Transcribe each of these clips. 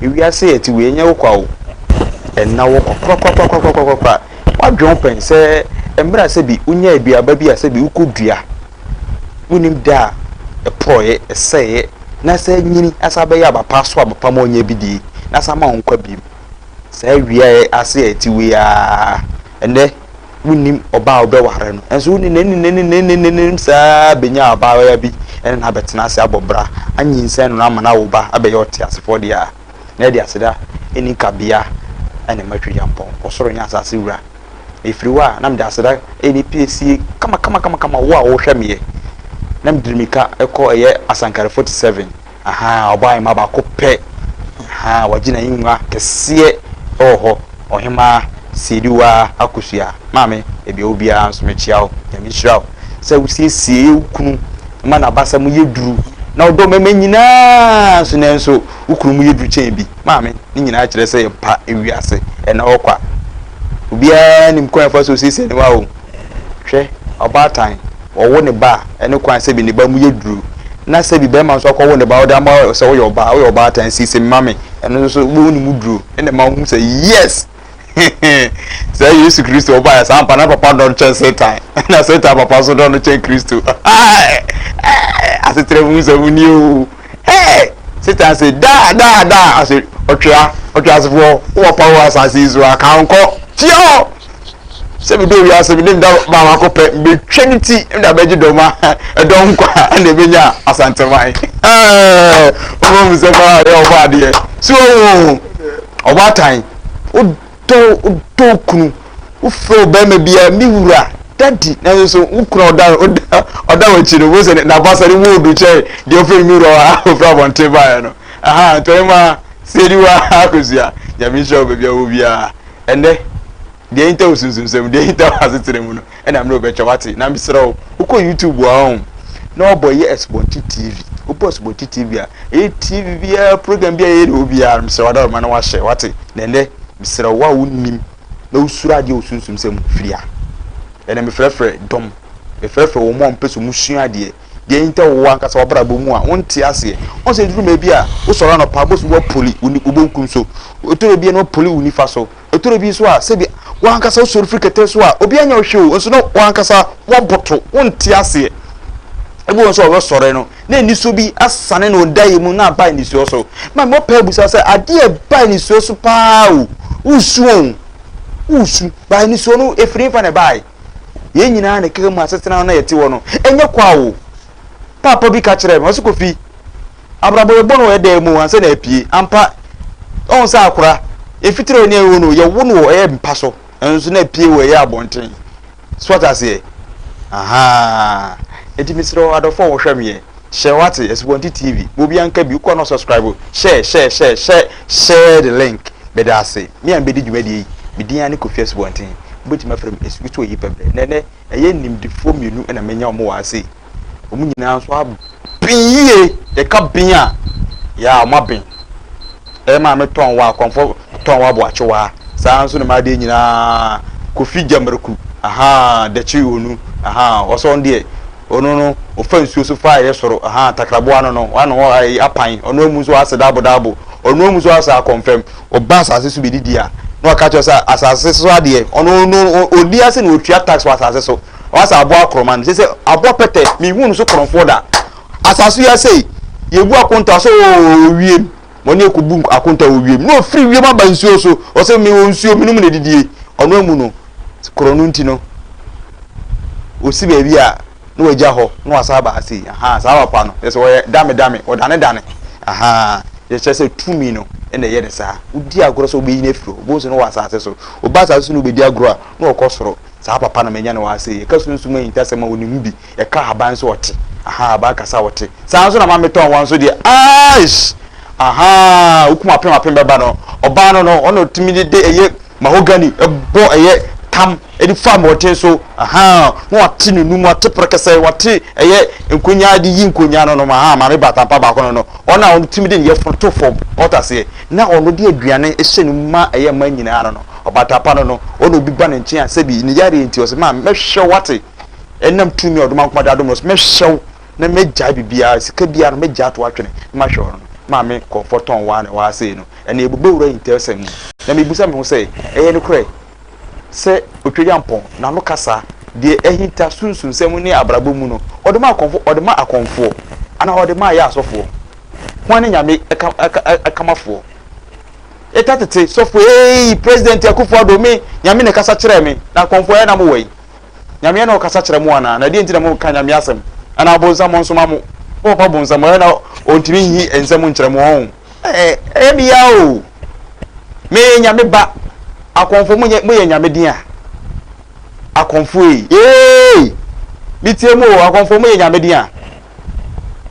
Ewiase yɛ te wei, ɛnyɛ wo kwa o. Ɛnna wo kwa korakorakorakorakorakora. Woadwen wo pɛn sɛ mmerɛ a sɛbi wonya aduaba bi a sɛbi wokɔdua, wonnim da a ɛporɔeɛ, ɛsɛeɛ, na sɛ anyini asan abɛyɛ aba pa, aso aba pa ma woanya bi die, na asan ama wo nkwa bio. Saa wia ase a ɛte wei ara, ɛnnɛ wonnim ɔbaa a wobɛware no, nso wone n'anim saa ara bɛnya abaayewa bi ne no abɛtena ase abɔ bra, anyinsɛn no na ama no awo ba abɛyɛ ɔteasefoɔ deɛ a, na ɛde aseda nni kabea ne mma Tweagyampɔn, ɔsoro ne asase wura. Ɛfiri hɔ a, na mede aseda ne piesie kamakamakamakama wo a wohwɛ meɛ, na mede mmirika kɔ ɛyɛ Asankare 47. Ahaa, ɔbaa hemaa baako pɛ. Ahaa, wagye n'ahengua kɛseɛ wɔ hɔ. Ɔhemaa Seiduwaa Akosua. Maame, baabi a ɔwɔ biara nso mekyea wo. Nyame nhyira wo sɛ wosiesie wo kunu ma n'abasa mu yɛ duru na ɔdɔ mmarima nyinaa nso nanso wo kunu mu yɛ duru kyɛn bi. Maame, ne nyinaa kyerɛ sɛ yɛpa ewiase ɛna ɔkwa. Obiara nim kwan a ɛfa so siesie ne wa o. Hwɛ, ɔbaatan, ɔwo ne ba a, ɛne kwan sɛbi ne ba mu yɛ duru. Na sɛbi bɛrima nso akɔwo ne ba, ɔde ama sɛ woyɛ ɔbaa, woyɛ ɔbaatan, siesie me ma me. Ɛno nso so wobɛhu ne mu duru, ɛna ɛma wohu sɛ yes! Sɛ Yesu Kristo ɔbaeɛ saa ampa na papa dɔ no kyɛn Satan, na Satan papa nso dɔ no kyɛn Kristo. Asetra mu nsɛm ni o. Hey! Satan se daa daa daa ase ɔtwea ɔtweasefoɔ wowɔ pa wɔ asase yi so a ka nkɔ tia hɔ sɛ medɔ wiase mede meda baako pɛ mbɛtwa ne ti mede abɛgye dɔm a ɛdɔm nkwa ɛna ɛbɛnya asanteman ɔmɔ mu sɛ paa yɛ ɔbɔ adeɛ so ɔbaatan Wodɔ wodɔ wo kunu, wofrɛ wo barima biara me wura, daddy, nanso so wo kunu a ɔda ɔda ɔda w'akyi no, wohu sɛ n'abasa no mu odu kyɛn deɛ wofrɛ no me wura a ofiri abɔnten baeɛ no. Aha, nti ɔhema Sɛdiwa Akosua, Nyame nhyira wo baabi a wowɔ biara. Ɛnnɛ, deɛ ahinta wɔ sunsumsɛm, deɛ ahinta wɔ asetena mu no, ɛna mmerɛ wobɛkyɛ wate. Na mesrɛ wo, wokɔ YouTube a ɔho, na wabɔ ɛyɛ Asubɔnten TV. Wobɔ Asubɔnten TV a, ɛyɛ TV biara, program biara yɛyɛ ne hɔ biara, mesrɛ wo adaworoma na wahyɛ, wate. Na ɛnnɛ, mesrɛ wo a wonnim na wosuro adeɛ wɔ sunsumsɛm mu, firi ha. Ɛnnɛ mefrɛfrɛ dɔm, mefrɛfrɛ wɔn a wɔpɛ sɛ wɔsua adeɛ, deɛ ahinta wɔ wo ankasa w'abrabɔ mu a wonte aseɛ. Wɔn sɛ ɛduru baabi a wosɔre anɔpa, wobɛsɔ woapoli wo bonkum so, ɛtɔ da bi a na woapoli wo nifa so, Ɛtɔ da bi nso a, sɛbi w'ankasa wosɔre firi kɛtɛ so a, obiara nyɛ wo hwee o, nso na w'ankasa woaboto, wonte aseɛ. Ebi wɔ nso a ɔbɛsɔre no, na nisuo bi asane no daeɛ mu na aba nisuo so. Ma mɔpɛ abusa sɛ, adeɛ a ɛba nisuo so paa o, wosu o, wosu, ba nisuo no ɛfiri mfa na ɛbaeɛ. Yɛn nyinaa na ɛkeka mu asetena no na yɛte hɔ no, ɛnyɛ kwa o. Paapa bi ka kyerɛɛ me, ɔse Kofi, Abrabɔ yɛbɔ no wɔ ɛdan mu ansa na apue. Ampa, ɔhu sɛ akora, mfitiri a ɔne ɛwɔ no, yɛwo no wɔ ɛyɛ mpa so, nso na apue wɔ ɛyɛ abɔnten. So wate aseɛ? Ahaa. Enti mesrɛ wo, adɔfoɔ a wɔhwɛ meɛ, hyɛ wate, Asubɔnten TV, ma obiara nka bi, wokɔ na subscribe, share, share, share, share, share the link. Meda ase. Me a mebɛdi dwumadie yi, me din ara ne Kofi Asubɔnten. Wobɛtumi afrɛ me Asugutu Oyipɛbrɛ. Na ɛnnɛ, ɛyɛ nimdefoɔ mmienu na manya wɔn wɔ ha sei. Wɔn nyinaa nso aben yie. Yɛka ben a, yeah, wɔn aben. Ɛyɛ maame tɔn wɔ akɔmfo tɔn wɔ aboakye wɔ ha. Saa nso na m'adeɛ nyinaa Kofi Gyamreku, ahaa, Dakyi onu, ahaa, ɔsɛ ɔno deɛ, ɔno no, ɔfa nsuo so fa ɛyɛ soro, ahaa, takraboa no no, wano hɔ ayi apan, ɔno amu nso asɛ daabo daabo, ɔno amu nso asɛ akɔmfɛm, ɔba asase so bɛdidi a, na waka kyerɛ sɛ asase so adeɛ, ɔno no, ɔdi ase na ɔtua tax wɔ asase so. Wasa aboa akorɔma no sese aboa pɛtɛ mehu no so korɔmfoɔ da asase yi asei yɛbu akonta so wɔ wiem wɔne ɛkɔbu akonta wɔ wiem na ɔfiri wiem aba nsuo so ɔsɛ mewɔ nsuo menom na didie ɔno amu no korɔ no nti no ɔsi baabi a na wagya hɔ na wasa aba ase aha saa papa no yɛ sɛ ɔyɛ dame dame ɔdane dane aha yɛkyerɛ sɛ tumi no ɛna ɛyɛ ne saa wodi agorɔ sɛ wobɛyi no afiri hɔ wobɛhu sɛ no wɔ asase so ɔba asase so na wobɛdi agorɔ a na ɔkɔ soro. Saa papa na manya no wɔ ha sei. Yɛka sunsum ahintasɛm a ɔnim bi. Yɛka ahaban nso ɔte. Ahaa, ahaban kasa a ɔte. Saa nso na maame tɔn wɔn nso deɛ, aish! Ahaa, wokum apem apem bɛba no, ɔbaa no no, ɔna ɔtumi de de ɛyɛ mahogany bɔ ɛyɛ tam de fa mmɔnten so. Ahaa, na wate ne num, wate prɛkɛsɛ, wate ɛyɛ nkonyaa de yi nkonyaa no nom. Ahaa, maame batampa baako no no, ɔna ɔtumi de ne yafunu to fam. Ɔte aseɛ? Na ɔno de aduane hyɛ ne mu ma ɛyɛ mma nyinaa no no. Ɔbaatan pa no no, ɔna obi ba ne nkyɛn a sɛbi ne yareɛ nti ɔsɛ maame mɛhwɛ wo ate, ɛnam tumi a ɔdomankoma de adom no ɔsɛ mɛhwɛ wo na mɛgyae biribiara, sika biara no mɛgyae ato atwene na mahwɛ wo no. Maame kɔmfɔ tɔn waa na waa sei no, ɛnna yɛbɛbɔ wura ntɛsɛm mu. Na mebisa me ho sɛ, ɛyɛ nokorɛ sɛ Otweayampɔn n'ano kasa deɛ ahinta sunsumsɛm ne abrabɔ mu no, ɔde ma akɔmfo, ɔde ma akɔmfoɔ, anaa ɔde ma yɛ asɔfoɔ? Hwan ne Nyame ɛka, ɛka, ɛkamafoɔ? Eta tete sɔfo eii President Akufo Addo me Nyame na ɛkasa kyerɛɛ me, na akɔmfoɔ ɛyɛ na mo wɔ yi? Nyame na ɔkasa kyerɛ mo anaa? Na deɛ nti na mo ka Nyame asɛm? Anaa bonsam ɔnsoma mo? Mo papa bonsam ɔyɛ na ɔntumi nyi nsɛm nkyerɛ mo ɔn? Ɛɛ ɛyɛ me ya o. Me yɛ Nyame ba. Akɔmfoɔ mo nyɛ mo yɛ Nyame den a? Akɔmfoɔ ei eei me tie mo o akɔmfoɔ mo yɛ Nyame den a?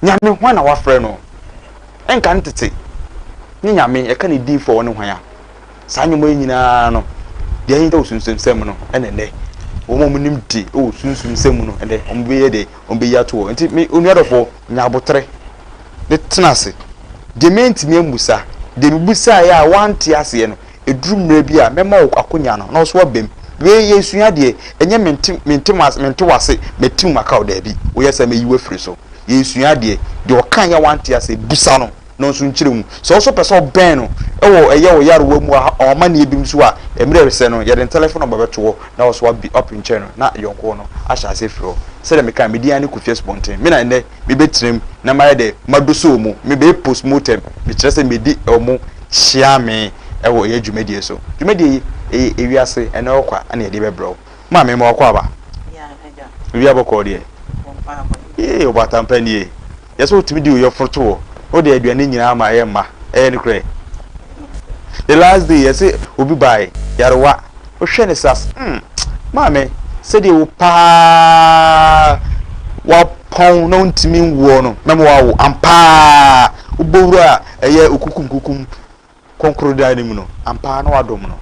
Nyame hwan na wafrɛ no? Ɛnka ne tete ne Nyame yɛka ne din fɔ ɔne hwan a? Saa nneɛma yi nyinaa no, deɛ ahinta wɔ sunsumsɛm mu no, ɛna ɛnnɛ wɔn a wɔnim de wɔ sunsumsɛm mu no, ɛnnɛ wɔbɛyɛ deɛ wɔbɛyi ato hɔ. Nti me onua dɔfoɔ, nya aboterɛ ne tena ase. Deɛ mantumi ammusa, deɛ mebusaeɛ a woante aseɛ no, ɛduru mmerɛ bi a mɛma wo akonya no na wo nso woaba mu. Wei yɛresua adeɛ, ɛnyɛ mente mente mo ase mente w'ase mati wo maka wo, daabi, woyɛ saa mɛyi wo afiri so. Yɛresua adeɛ, deɛ ɔkaeɛ a woante aseɛ, busa no. no nso nkyerɛ mu. Sɛ wo nso pɛ sɛ ɔbɛn no wɔ ɛyɛ wo yarewa mu amanneɛ bi nso a, mmerɛ resɛ no, yɛde ne tɛlɛfon nɔmba bɛto hɔ na wo nso woapinkyɛn no na yɔnkoɔ no ahyɛ aseɛ afiri hɔ. Sɛdeɛ mekae, me din ara ne Kofi Asubɔnten. Me na ɛnnɛ mebɛtena mu na mayɛ dɛ madoso wɔn, mebɛyɛ postmortem, mekyerɛ sɛ medi wɔn kyeame wɔ ɛyɛ dwumadie so. Dwumadie yi, ɛyɛ ewiase ɛnɛ ɔkwa na yɛde bɛbrɛ wo. Maame, ma wakɔ aba. Ewia bɔkɔɔ deɛ. Yee, ɔbaatan nie. Yɛ sɛ wotumi di oyɔforo to hɔ na wode aduane nyinaa ma ɛyɛ mma. Ɛyɛ nokorɛ? The last day yɛse obi bae yarewa wohwɛ ne sa hmm maame sɛdeɛ wo paa wapɔn na wontumi nwoɔ no mɛma wawo ampaa wobɔwura a ɛyɛ okukum kukum kɔnkoro dan no mu no ampaa na wadom no.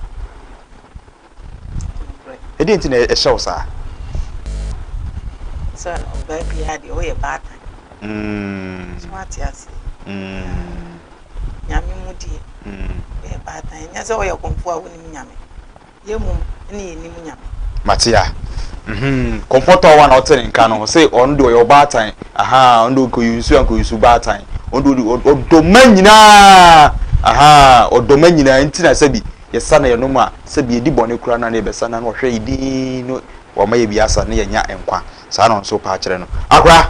Ɛdeɛn nti na ɛhyɛ wo saa? Sɛ ɔbaa biara deɛ woyɛ baatan. Mm. So wate aseɛ. Mm. Nyame mu deɛ. Mm. Woyɛ baatan. Ɛnyɛ sɛ woyɛ kɔmfoɔ a wonim Nyame. Yɛ mmom ne yɛnim Nyame. Mate a. Mhm. Kɔmfoɔ tɔɔ wa na ɔte ne nka no sɛ ɔno deɛ ɔyɛ ɔbaatan. Aha, ɔno deɛ ɔkɔyi nsuo a nkɔyi nsu baatan. Ɔno deɛ ɔdɔ mma nyinaa. Aha, ɔdɔ mma nyinaa nti na sɛbi Yɛsa na yɛnom a, sɛbi yɛdi bɔne koraa no a na yɛbɛsa na na ɔhwɛ yɛ dinn no wama yɛ bi asa na yɛanya nkwa. Saa na ɔno nso paa kyerɛ no. Akora!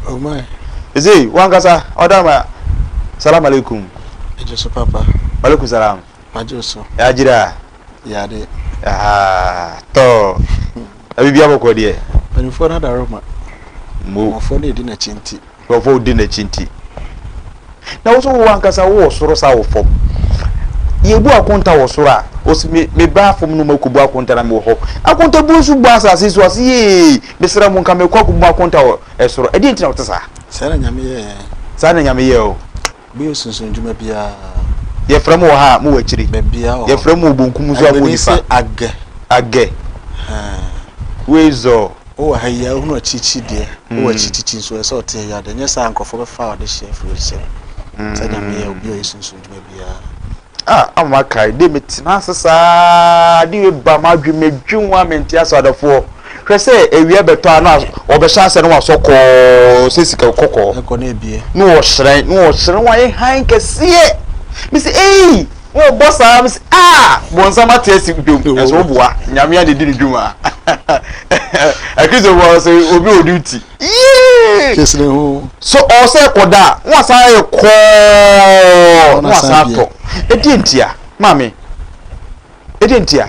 Oh my. Ɛsei, wankasa, ɔda ma, salam alaikum. Ɛgye so papa. Walaikum salam. Magye so. Yɛagyira. Yade. Aha, tɔ. Na biribi abɔkɔ deɛ. Mpanimfoɔ no adaroma. Mo. Nkurɔfoɔ no ɛdi n'akyi nti. Nkurɔfoɔ di n'akyi nti. Na wo nso wo ankasa wowɔ soro saa wɔ fam. Yɛbu akonta wɔ soro a, ɔsi me meba fam no makɔbu akonta na mewɔ hɔ. Akonta buo nso bu asase so ase yee. Mesrɛ mo nka mekɔ akɔbu akonta wɔ ɛsoro. Ɛdeɛn nti na wote saa? Saa na Nyame yɛɛ yɛn. Saa na Nyame yɛɛ o. Obi yɛ sunsun dwuma biara. Yɛfrɛ mo wɔ ha a, mowɔ akyiri. Baabiara wɔ hɔ. Yɛfrɛ mo wɔ bonkum nso a, mowɔ Agbeni nifa. se agɛ. Agɛ. Hɛn. Wei zɔ. Wowɔ ha yi a, wohunu akyirikyiri deɛ, wowɔ akyirikyikyi nso, ɛsɛ sɛ ɔte ɛyɛ adeɛ, nyɛ saa a nkurɔfoɔ bɛfa wo adehyeɛ afiri wo nsam. Sɛ Nyame yɛ obi a ɔyɛ sunsum dwuma biara. Ah, ama makae, de metena ase saa, ade wei ba m'adwene, medwen ho a mente ase adɔfoɔ. Hwɛ sɛ awia bɛtɔ a na ɔbɛhyɛ ase na wasɔ kɔɔ sɛ sika kɔkɔɔ. Ɛkɔ na ebie. Na ɔhyerɛn, na ɔhyerɛn, wayɛ hann kɛseɛ. Mese, ei! Wobɔ saa mese ah bonsam ate asi dwom ɛnso woboa nyame a na edi ne dwuma akristofoɔ sɛ obi wɔ duty yee Kesi ne ho. So ɔsɛ kɔda a na wasan ayɛ kɔɔ na wasan atɔ ɛdeɛ ntia maame ɛdeɛ ntia.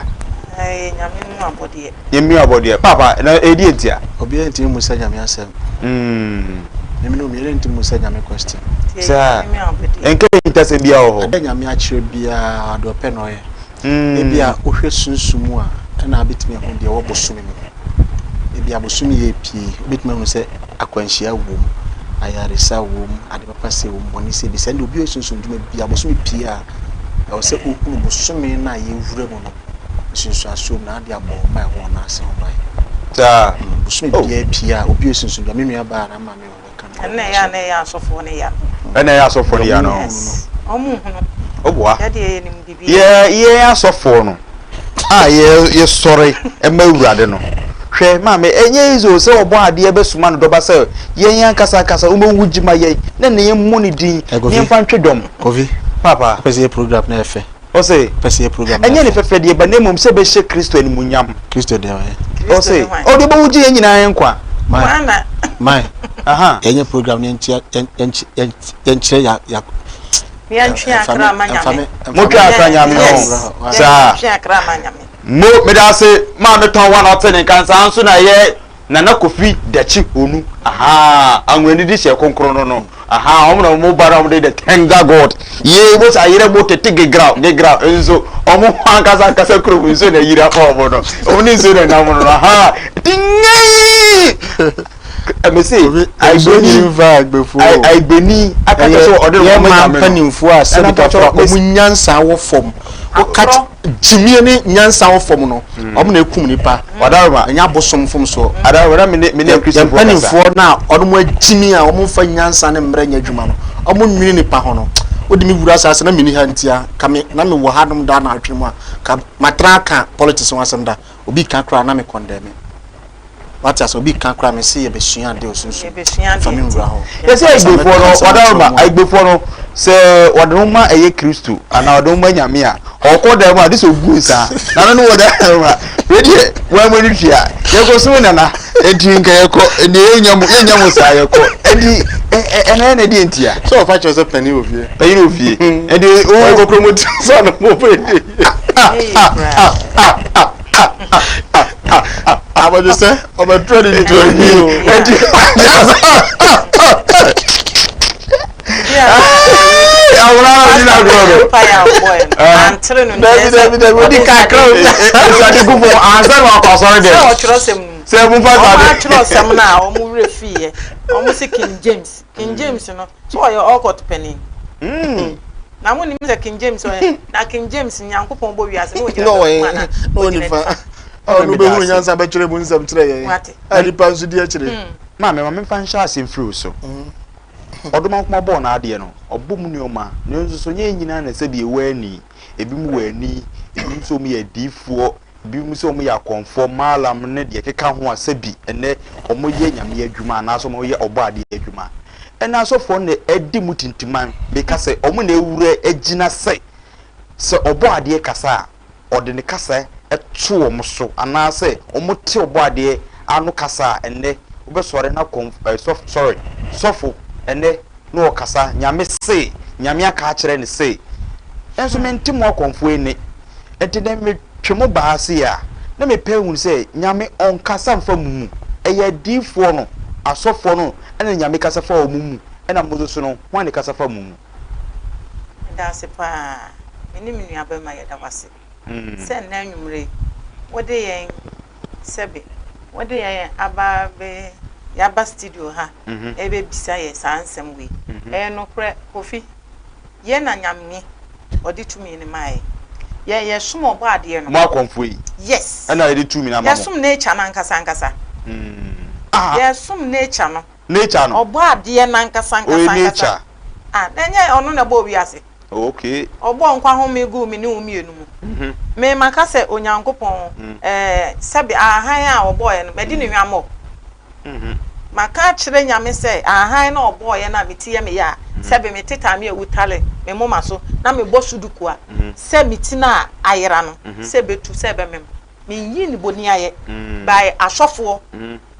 Ɛyɛ nyame mu abɔdeɛ. Nyame mu abɔdeɛ papa na ɛdeɛ ntia. Obiara ntumi mmusa nyame asɛm. Mm. Meme no obiara ntumi mmusa nyame question. Saa. Nka ntasɛm biara wɔ hɔ. Adeɛ nyame akyerɛ biara deɛ ɔpɛ na ɔyɛ. Mm. Ebi a wohwɛ sunsum mu a ɛna abɛtumi ahu deɛ ɛwɔ bosome mu. Ebi a bosome yɛ pie wobɛtumi ahu sɛ akwanhyia wom, ayaresa wom, ade papa sɛ wom, bɔne sɛ bi. Sɛ ɛnde obi a ɔyɛ sunsum dwuma biara bosome pie a ɛwɔ sɛ wohunu bosome no a yɛwura mu no nsunsuansoɔ mu na ade abɔ wɔn a ɛwɔ wɔn ase ho ban. Saa. Mm, bosome Oh. biara pie a obi osunsun dwa me nua baa na maame wɔ bɛka no. Ɛnna ɛyɛ a na ɛyɛ asɔfoɔ no ya. Ɛnna ɛyɛ asɔfoɔ no ya no. Yes. Wɔn nhunu. Oboa. Yɛ deɛ yɛnim biribi. Yɛ yɛn asɔfoɔ no a yɛ yɛsɔre ma Awurade no. Hwɛ, maame, ɛnyɛ easy o sɛ ɔbɔ adeɛ bɛsoma ne dɔba sɛ yɛn ankasa ankasa ɔmmɛwu gye ma yɛn na ne yɛmmɔ ne din Eh, na Kofi. yɛmfa ntwe dɔm. Kofi. Paapa. Wopɛ sɛ yɛ program na ɛfɛ. Ɔse, Wopɛ sɛ yɛ program na ɛnyɛ ne ɛfɛ. fɛfɛ deɛ ba na mmom sɛ ɛbɛhyɛ Kristo animuonyam. Kristo deɛ ɔyɛ. Kristo Ɔse, ne hwan? ɔde ɔbɛwu gye yɛn nyinaa yɛn nkwa. Mai. Hwan na? Mai. Aha. Yɛnyɛ program na yɛntua yɛn yɛn yɛn yɛnkyerɛ ya ya. Yɛntwe akra ma Nyame. Motwe akra Nyame ho. Saa. Yɛntwe akra ma Nyame. Mo meda ase maa me tɔn wa na ɔte ne nka saa nso na ɛyɛ Nana Kofi Dakyi Onu ahaa anwurani de hyɛ kronkron no no ahaa wɔn na wɔn ba na wɔn de the tender God yee mo sɛ ayerɛ mo tete gegraw gegraw nso wɔn ho ankasa ankasa kurom nso na yiri afa wɔn no wɔn ne nsuo na nam no no ahaa ti nyɛɛ mese Agbeni agbeni aka kyerɛ sɛ ɔde ne yɛ ho maa ma nyame no mpanimfoɔ a sɛbi kafra wɔn nyansa wɔ fam woka gyimie ne nyansa wɔ fam no wɔn na ekum nipa Wadaroma ɛnyɛ abosom fom soɔ Adaroma na mene mene yɛn akristofoɔ kasa mpanimfoɔ no a wɔn agyimi a wɔn mfa nyansa ne mmerɛ nyɛ adwuma no wɔn nwene nipa ho no wode me wura saa sɛ na meni ha ntia ka me na mewɔ hanom daa na atwene mu a ka matena aka politics ho asɛm da obi ka koraa na me kɔndɛme Wate ase obi ka koraa mese yɛbɛsua adeɛ osunsum Yɛbɛsua mfa adeɛ me nti. nwura hɔ. Yɛsɛ Sɛ Aigbefoɔ mɛka no, nsɛm akyerɛ wadaroma, wɔn a. Aigbefoɔ no, sɛ wɔde no ma ɛyɛ Kristo anaa wɔde no ma Nyame a, ɔkɔ dan mu a, gye sɛ ɔgu nsa. Nana no wɔ dan mu a, wei deɛ, wɔn ani tua. Yɛkɔ som Nana, enti nka yɛkɔ, ɛnneɛ yɛnnya mo, yɛnnya mo saa, yɛkɔ. Enti, ɛ, ɛ, ɛna ɛna ɛdeɛ ntia? Sɛ ɔfa kyerɛ sɛ panin wɔ fie. Panyin wɔ fie. Enti, wo. Ɔyɛ kokromoti sɛ ɔno mo bɛ yɛ. Ɛnyɛ yie koraa. Abɔdwe sɛ ɔbɛtrɛ ne nito ani o. Enti, Dabi dabi dabi odi kakra o. Nsade gu fam ansa na wakɔ asɔre dɛ. Sɛ ɔtwerɛ sɛm no mu. Sɛ mo fa Wɔn sade. atwerɛ sɛm no a wɔn werɛ fiiɛ. Wɔn se King James. King James no so ɔyɛ ɔkɔt panin. Na mo nim sɛ King James ɔyɛ na King James Nyankopɔn bɔ wiase na ɔgyina benkum anaa Na ɔwɔ ɔgyina nifa. nifa. Ɔno bɛhunu nyansa bɛtwerɛ mu nsɛm kyerɛ yɛn. Wate. A nipa nso di akyire. Maame, ma memfa nhyɛ ase mfiri wo so. Ɔdomankoma bɔɔ n'adeɛ no, ɔbɔ mu nneɛma, nanso so nyɛ yɛn nyinaa na sɛdeɛ ɛwɔ ani. Ebinom wɔ ani, ebinom nso wɔyɛ adiyifoɔ, Ebinom nso wɔyɛ akɔmfoɔ, maalam ne deɛ ɛkeka ho a sɛbi ɛnnɛ wɔyɛ Nyame adwuma anaasɛ wɔyɛ ɔbɔadeɛ adwuma. Ɛnnɛ asɔfoɔ na ɛdi mu tintiman, meka sɛ wɔn na awura agyina sɛ, sɛ ɔbɔadeɛ kasa a, ɔde ne kasa to wɔn so anaasɛ wɔte ɔbɔadeɛ ano kasa a, ɛnnɛ wobɛsɔre na kɔmf ɛɛ sɔf sorry, sɔfo ɛnnɛ na ɔkasa, Nyame se, Nyame aka akyerɛ no se, nso mente mo akɔmfoɔ yi nne. Enti dɛ metwe mo ba ha sei a, na mepɛ ahunu sɛ Nyame ɔnkasa mfa mo mu. Ɛyɛ adiyifoɔ no, asɔfoɔ no na Nyame kasa fa wɔn mu, ɛna mo nso so no, hwan na ɛkasa fa mo mu? Meda ase paa. Me ne me nuabarima yɛda wo ase sɛ nnɛ anwummere yi wode yɛn sɛbe wode yɛn aba abɛ yɛaba studio ha ɛrebɛbisa yɛ saa nsɛm wei. Ɛyɛ nokorɛ Kofi, yɛn na Nyame ɔde tumi no maa yɛn. Yɛn yɛsom ɔbɔadeɛ no. Mo akɔmfoɔ yi. Yes. Ɛna yɛde tumi no ama mo. Yɛsom nature no ankasa ankasa. Ah. Yɛsom nature no. Nature no. Ɔbɔadeɛ no ankasa ankasa Ɔyɛ ankasa. nature. Ah, na ɛnyɛ ɔno na ɛbɔɔ wiase. Oh, okay. Ɔbɔɔ nkwa home guu me ne wo mmienu mu. Me maka sɛ Onyankopɔn, ɛɛ, sɛbe ahahan a ɔbɔeɛ no, madi no hwammɔ. Maka akyerɛ Nyame sɛ ahahan no a ɔbɔeɛ no a me ti yɛ me ya a, sɛbe me tetaa me awu tare me moma so na mebɔ sudoku a, sɛ me ti no a ayera no, sɛ ɛbɛtu, sɛ ɛbɛmem. Menyii no boniayɛ by asɔfoɔ,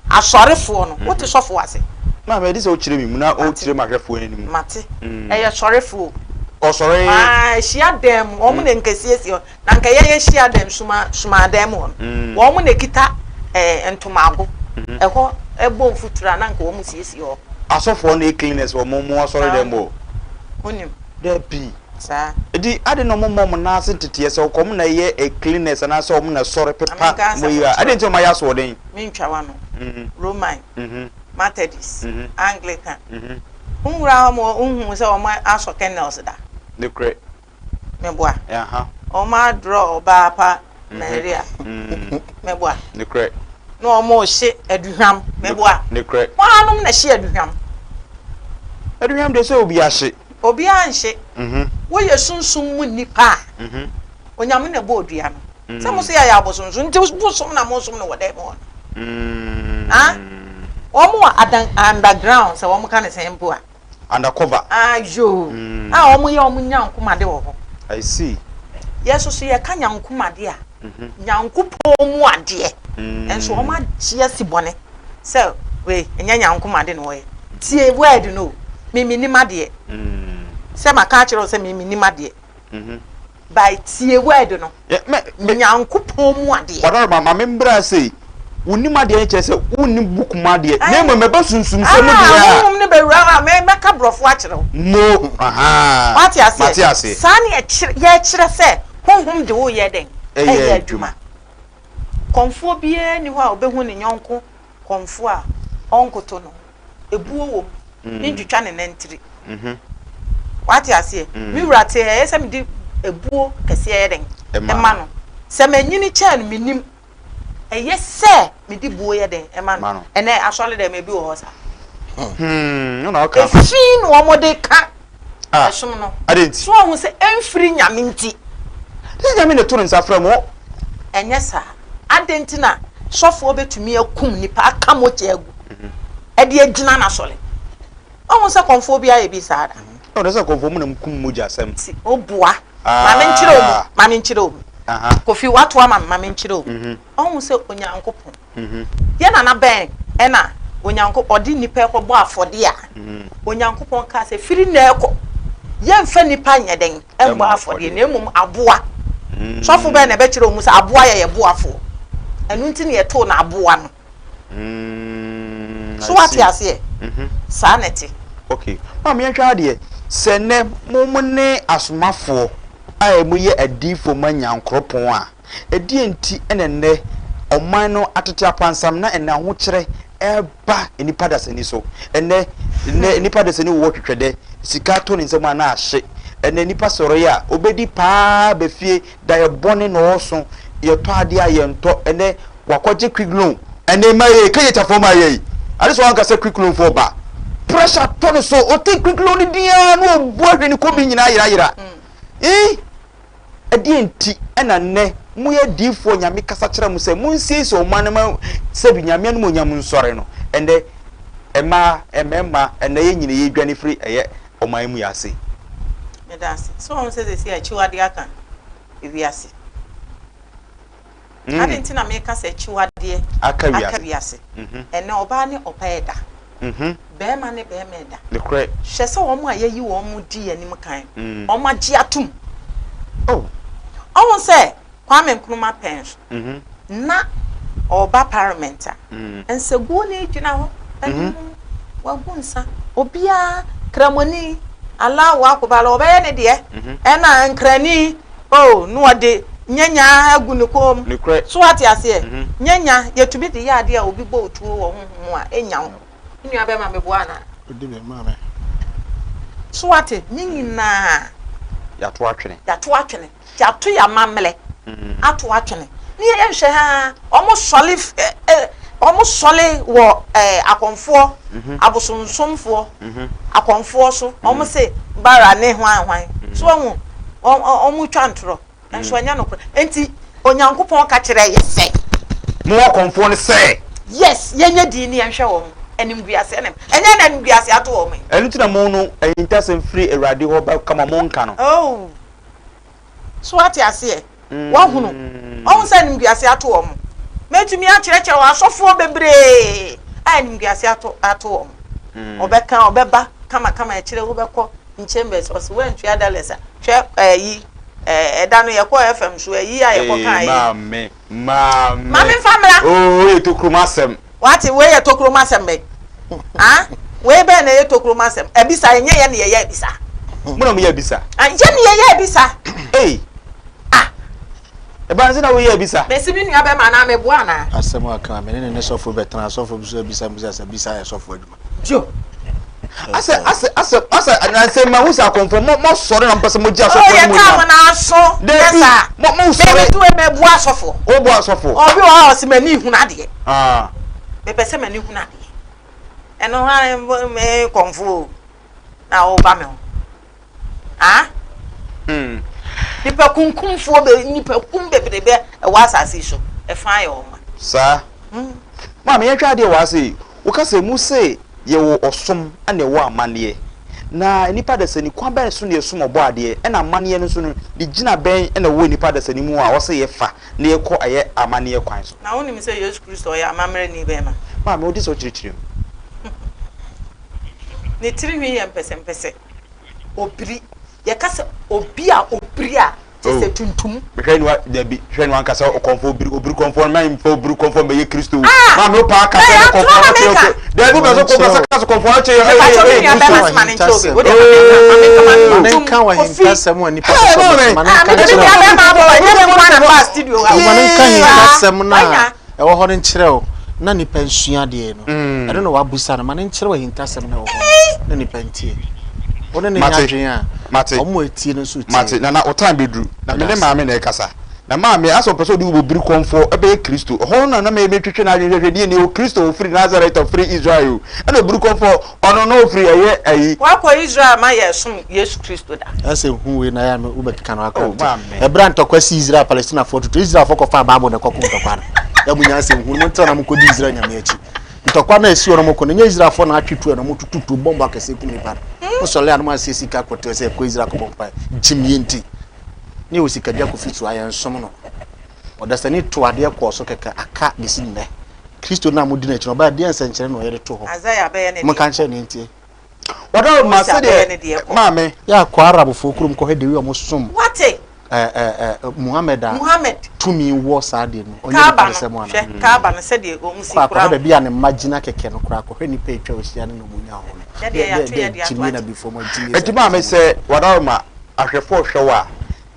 asɔrefoɔ no. Wote sɔfoɔ ase? Maame, ɛde sɛ wokyerɛ me mu na wokyerɛ m'ahwɛfoɔ anim. Mate. Ɛyɛ sɔrefoɔ o. Ɔsɔre. Aa, hyia dan mu, wɔn na nkɛsiesie hɔ. Na nka yɛyɛ hyia dan suma sumaa dan mu hɔ no, wɔn na ɛkita ɛɛ ntomago. Ɛhɔ ɛbɔ mfuturo a na nka wɔn siesie hɔ. Asɔfoɔ no yɛ cleaners wɔ mo mo asɔre dan mu hɔ? Wonim. Dabi. Saa. Enti adɛn na wɔmma wɔn nan ase nteteɛ sɛ wɔn na ɛyɛ cleaners anaasɛ wɔn na ɛsɔre Ma pepa menka wɔn asɛm yi a? nkyerɛ Adɛn nti wo. na wɔayɛ asoɔden? Mentwa w'ano. Roman, Methodist, Anglican. Wonwura hɔ ma wonhuu sɛ wɔasɔ candles da? Nokorɛ. Meboa. Wɔn adrɔ ɔbaa pa Maria. Meboa. Nokorɛ. Na wɔn rehye aduhwam. Meboa. Nokorɛ. Hwannom na ɛhye aduhwam? Aduhwam deɛ sɛ obi ahye. Obiara nhye. Woyɛ sunsum mu nipa a, Onyame na ɛbɔɔ dua no. Sɛ mo se yɛayɛ abosonsom nti bosom na mosom no wɔ dɛm hɔ no. Ah, wɔn wɔ adan underground sɛ wɔn ka ne sɛn mpo a. Undercover. Ah yoo. Mm. A wɔn yɛ wɔn nyankomade wɔ hɔ. I see. Yɛ soso yɛ ka nyankomade a. Mhm. Nyankopɔn mu adeɛ. Mm. Nso wɔn agye asi bɔne sɛ wei ɛnyɛ nyankomade na wɔyɛ. Tie word no me me nim adeɛ. Mm. Sɛ maka akyerɛ wo sɛ me me nim adeɛ. Mm-hmm. By tie word no. Nyankopɔn mu adeɛ. Wadaro ma me mbra sei. Wonnim adeɛ no kyerɛ sɛ wonnim book mu adeɛ na mmom ɛba sunsumsɛm mu deɛ a. Honhom no bɛwura hɔ a mɛka borɔfo akyerɛ wo. Mo ahaa. Wate aseɛ? Mate aseɛ. Saa ne yɛkyerɛ sɛ honhom de wo yɛ dɛn? Ɛyɛ adwuma. Kɔmfoɔ biara nni hɔ a ɔbɛhu ne yɔnko kɔmfoɔ a ɔnkoto no. Ebuo wɔ mu. Mentwitwa ne nantiri. Wate aseɛ? Me wura te ɛyɛ sɛ mede ebuo kɛseɛ yɛ dɛn? Ɛma no. Sɛ manyini kyɛɛ no mennim. Ɛyɛ sɛ mede buo yɛ dɛn ɛma no. Ɛnɛ asɔre dɛm ebi wɔ hɔ saa. Efi na wɔn de ka ɛsom no. So wɔn ho sɛ ɛnfiri Nyame nti. Sɛ Nyame na ɛto ne nsa frɛ mo. Ɛnyɛ saa. Adɛn nti na sɔfoɔ bɛtumi akum nipa aka mogya agu ɛde agyina n'asɔre? Wahu sɛ kɔmfoɔ bi ayɛ bi saa da? Ɔno sɛ kɔmfoɔ mu na kum mogya asɛm. Ti oboa. Ma me nkyerɛ wo mu. Ma me nkyerɛ wo mu. Kofi wato ama me ma me nkyerɛ wo mu. Wahu sɛ Onyankopɔn. Yɛ nana bɛn ɛna Onyankopɔn ɔde nipa ɛkɔ bɔ afɔdeɛ a Onyankopɔn kaa sɛ firi nnɛ ɛkɔ yɛnfa nipa nyɛ dɛn ɛmbɔ afɔdeɛ na mmom aboa. Sɔfo bɛn na ɛbɛkyerɛ wo mu sɛ aboa yɛ yɛ boafoɔ. Ɛno nti na yɛtoo no aboa no. Mm, So wate aseɛ? Mm-hmm. Saa na ɛte. Okay. Maame yɛnhwɛ adeɛ. Sɛ nnɛ mo mo ne asomafoɔ a mo yɛ adiifoɔ mo anya nkoropɔn a, ɛdeɛ nti na nnɛ ɔman no atete apansam na ɛnɛ ahokyerɛ ɛreba nnipa dasani so. Ɛnɛ nnɛ nnipa dasani wɔ twetwɛdɛ, sika tɔ ne nsam a na ahye. Ɛnɛ nnipa sɔre a, obedi paa ba fie, daeɛ bɔne na ɔreso, yɛtɔ adeɛ a yɛntɔ. Ɛnɛ Wakɔgye quick loan ɛnɛ ma yei kɛyɛ kyafɔ ma yei ade sɛ wanka sɛ quick loan foɔ ba pressure tɔ no so ɔte quick loan no din ara na ɔbu ahwɛ ne kɔbi nyinaa yerayera eh ɛdeɛ nti ɛna nnɛ moyɛ adiifoɔ Nyame kasa kyerɛ mo sɛ monsiesie ɔman no ma sɛbi Nyame animuonyam nsɔre no ɛnɛ mmaa mmarima ɛnɛ yɛ nyina yɛdwane firi ɛyɛ ɔman mu yɛ ase. Meda ase. So woahu sɛ seesei akyiwadeɛ aka ewiase? Adɛn nti na meka sɛ akyiwadeɛ aka wiase? Ɛnnɛ ɔbaa ne ɔbaa ɛda, barima ne barima ɛda. Hwɛ sɛ wɔn a yɛayi wɔn di yɛn anim kan no, wɔagye atom. Woahu sɛ Kwame Nkrumah pɛn so, na ɔreba parliament a, nsaguo na ɛgyina hɔ, anim wagu nsa, obiara, Kramoni, Allahu Akbar, ɔbɛyɛ ne deɛ, ɛna Nkrani, Oh, na ɔde nyanya agu ne kɔn mu. Nokorɛ. So wate aseɛ? Nyanya, yɛtumi de yɛ adeɛ a obi bɔ wo tuo wɔ honhom mu a, ɛnnya wo. Me nua bɛrima, meboa anaa? Odi bem, maame. So wate? Ne nyinaa. Yɛato atwene. Yɛato atwene. Yɛato yɛn amammerɛ ato atwene. Ne yɛnhwɛ ha, wɔn sɔre, ɛ, ɛ, wɔn sɔre wɔ ɛ, akɔmfoɔ, abosonsomfoɔ, akɔmfoɔ so, wɔn se bara ne hwan hwan. So wahu? Wɔn, wɔn retwa ntorɔ, nso ɛnyɛ nokorɛ. Enti Onyankopɔn ka kyerɛɛ yɛ sɛ. Mo akɔmfoɔ no sɛ. Yes, yɛnyɛ dinn ne yɛnhwɛ wɔn animguaseɛ ne, ɛnyɛ na animguaseɛ ato wɔn yi. Ɛno nti na mo no ahintasɛm firi Awurade hɔ ba kama monka no. Oh, so wate aseɛ? Wahunu? Wahu sɛ animguaseɛ ato wɔn? Mɛtumi akyerɛkyerɛ wɔ asɔfoɔ bebree a animguaseɛ ato, ato wɔn. Ɔbɛka, ɔbɛba kamakama akyire wobɛkɔ in chambers, ɔse woantua dollars a, hwɛ ɛyi, ɛda no yɛkɔɔ FM so, ɛyi a yɛkɔ kaa yi. Maame, maame. Maame nfa mmra. Oo, wei yɛ tokuro mu asɛm. Wate, wei yɛ tokuro mu asɛm bɛn? Ah, wei bɛn na ɛyɛ tokuro mu asɛm? Abisa, ɛnyɛ yɛn na yɛyɛ abisa. Mo na mo yɛ abisa. Ah, yɛn na yɛyɛ abisa. Ei. Ah. Ɛbaa ne sɛ na woyɛ abisa. Mesi me nua bɛma anaa meboa anaa? Asɛm a ɔka, me ne ne ne sɔfo bɛtena, sɔfo bi nso abisa me sɛ abisa yɛ sɔfo adwuma. Joe. Asɛ asɛ asɛ asɛ anansɛ ma ho sɛ akɔmfo mo mo sɔre na mo pɛ sɛ mo gye asɔfo Oh yɛ anim taa nyam. mo na aso nyɛ Dabi saa. mo mo Me sɔre. me to me boa asɔfo. O boa asɔfo. Obi wɔ hɔ a ɔse m'ani hunu adeɛ. Ah. Me pɛ sɛ m'ani hunu adeɛ. Ɛno hwan me kɔmfo o na woba me ho. Ah? Hmm. Nipa kunkumfoɔ be nipa kum bebrebe ɛwɔ asase yi so. Ɛfa ayɛ wɔn ma. Saa. Hmm. Maame, yɛnhwɛ adeɛ wɔ ha sei. Woka sɛ mu se yɛwɔ ɔsom ɛna ɛwɔ amanneɛ. Na nnipa adasani, kwan bɛn so na yɛsom Ɔbɔadeɛ? Ɛna amanneɛ no nso no, ne gyina bɛn na ɛwɔ nnipa adasani mu a ɔsɛ yɛfa na yɛkɔ ɛyɛ amanneɛ kwan so? Na wonim sɛ Yesu Kristo ɔyɛ amammerɛni bɛrima? Maame, wode sɛ wokyerɛkyerɛ mu. Ne tirinwi yɛ mpɛsɛmpɛsɛ. Obiri. Yɛka sɛ obi a obiri a, kyerɛ sɛ tuntum. Hwɛ ni wa dabi hwɛ ni wankasa ɔkɔmfo obiri obiri kɔmfo no man mfa obiri kɔmfo mbɛyɛ kristo ah! Maame wo paa kasa ne kɔmfo no kyerɛ kɔ dabi wopɛ sɛ kɔmfo sɛ kasa kɔmfo no kyerɛ ɛyɛ ɛyɛ kristo ma ne nkyerɛ obi wo deɛ ma me nka ma me nka ma nka wɔ ahintasɛm a nipa sɛ ma ne nka nkyerɛ ma ne nka ahintasɛm no a ɛwɔ hɔ no nkyerɛ wo na nipa nsua adeɛ no mm. ɛno na wabusa no ma ne nkyerɛ wo ahintasɛm no ɛwɔ hɔ na nipa ntie wo ne ne nya adwene a ɔmo etie no nso tie mate na na ɔtan bɛduru na me ne maame na ɛkasa na maame asɛ ɔpɛ sɛ ɔde wo biri kɔmfoɔ ɛbɛyɛ kristo ɛhɔ no na na mɛtwetwe no adwene hwɛhwɛ deɛ ne o kristo ɔfiri Nazareth ɔfiri Israel o ɛna obiri kɔmfoɔ Ɔno na ofiri ɛyɛ ayi. Wakɔ Israel ma yɛ som Yesu Kristo da. Ɛsɛ hu wei na yɛ a wobɛkeka no akora nti. Ɛberɛ a ntɔkwa si Israel Palestinafoɔ tutu Israelfoɔ kɔfaa Bible na ɛkɔko ntɔkwa no. Yɛ mo nyansa hu no mo ntena na mokɔdi Israel nyame akyi. Ntɔkwa no a ɛsi hɔ no moko no nyɛ Israelfoɔ na atwe tuo na wɔtutu tuo bɔmbo akɛseɛ kum nipa no. Mosɔre a na moasɛ sika akɔto sɛ ɛkɔ Israel kɔbɔ mpae. Gyimie nti. Ne yɛwɔ sikadwa kofi so a yɛnsom no. Ɔdasani to adeɛ kɔɔ so kɛkɛ aka bɛsi nnɛ. Kristo no a modi n'akyi no, ɔbae a, deɛn nsɛnkyerɛnne na ɔyɛ de too hɔ? Isaiah bɛyɛ ne deɛ Monka nkyerɛ no ntie. Wɔdɔ ma Mose abɛyɛ sɛdeɛ ne deɛ kɔ. maame. Yɛ a kɔ Arabfoɔ kurom kɔhwɛ the way wɔn som Wate? ɛ ɛ ɛ Muhammad a Muhammad. tumi wɔ saa adeɛ no mu. Ɔnyɛ Kaaba nipa no, te sɛ mo anaa? hwɛ, Kaaba no sɛdeɛ wɔn si Kɔ a kora kɔhwɛ ho. baabi a ne mma gyina kɛkɛ no koraa, kɔhwɛ nnipa a atwa hɔ ahyia ne na wɔn nya hɔ no. Yɛ deɛ Dɛ dɛ yɛato dɛ yɛ deɛ ato gyimie na ate. bifoɔ mo agyimie Enti saa maame gyimie. sɛ Wadaroma ahwɛfoɔ hwɛ wo a,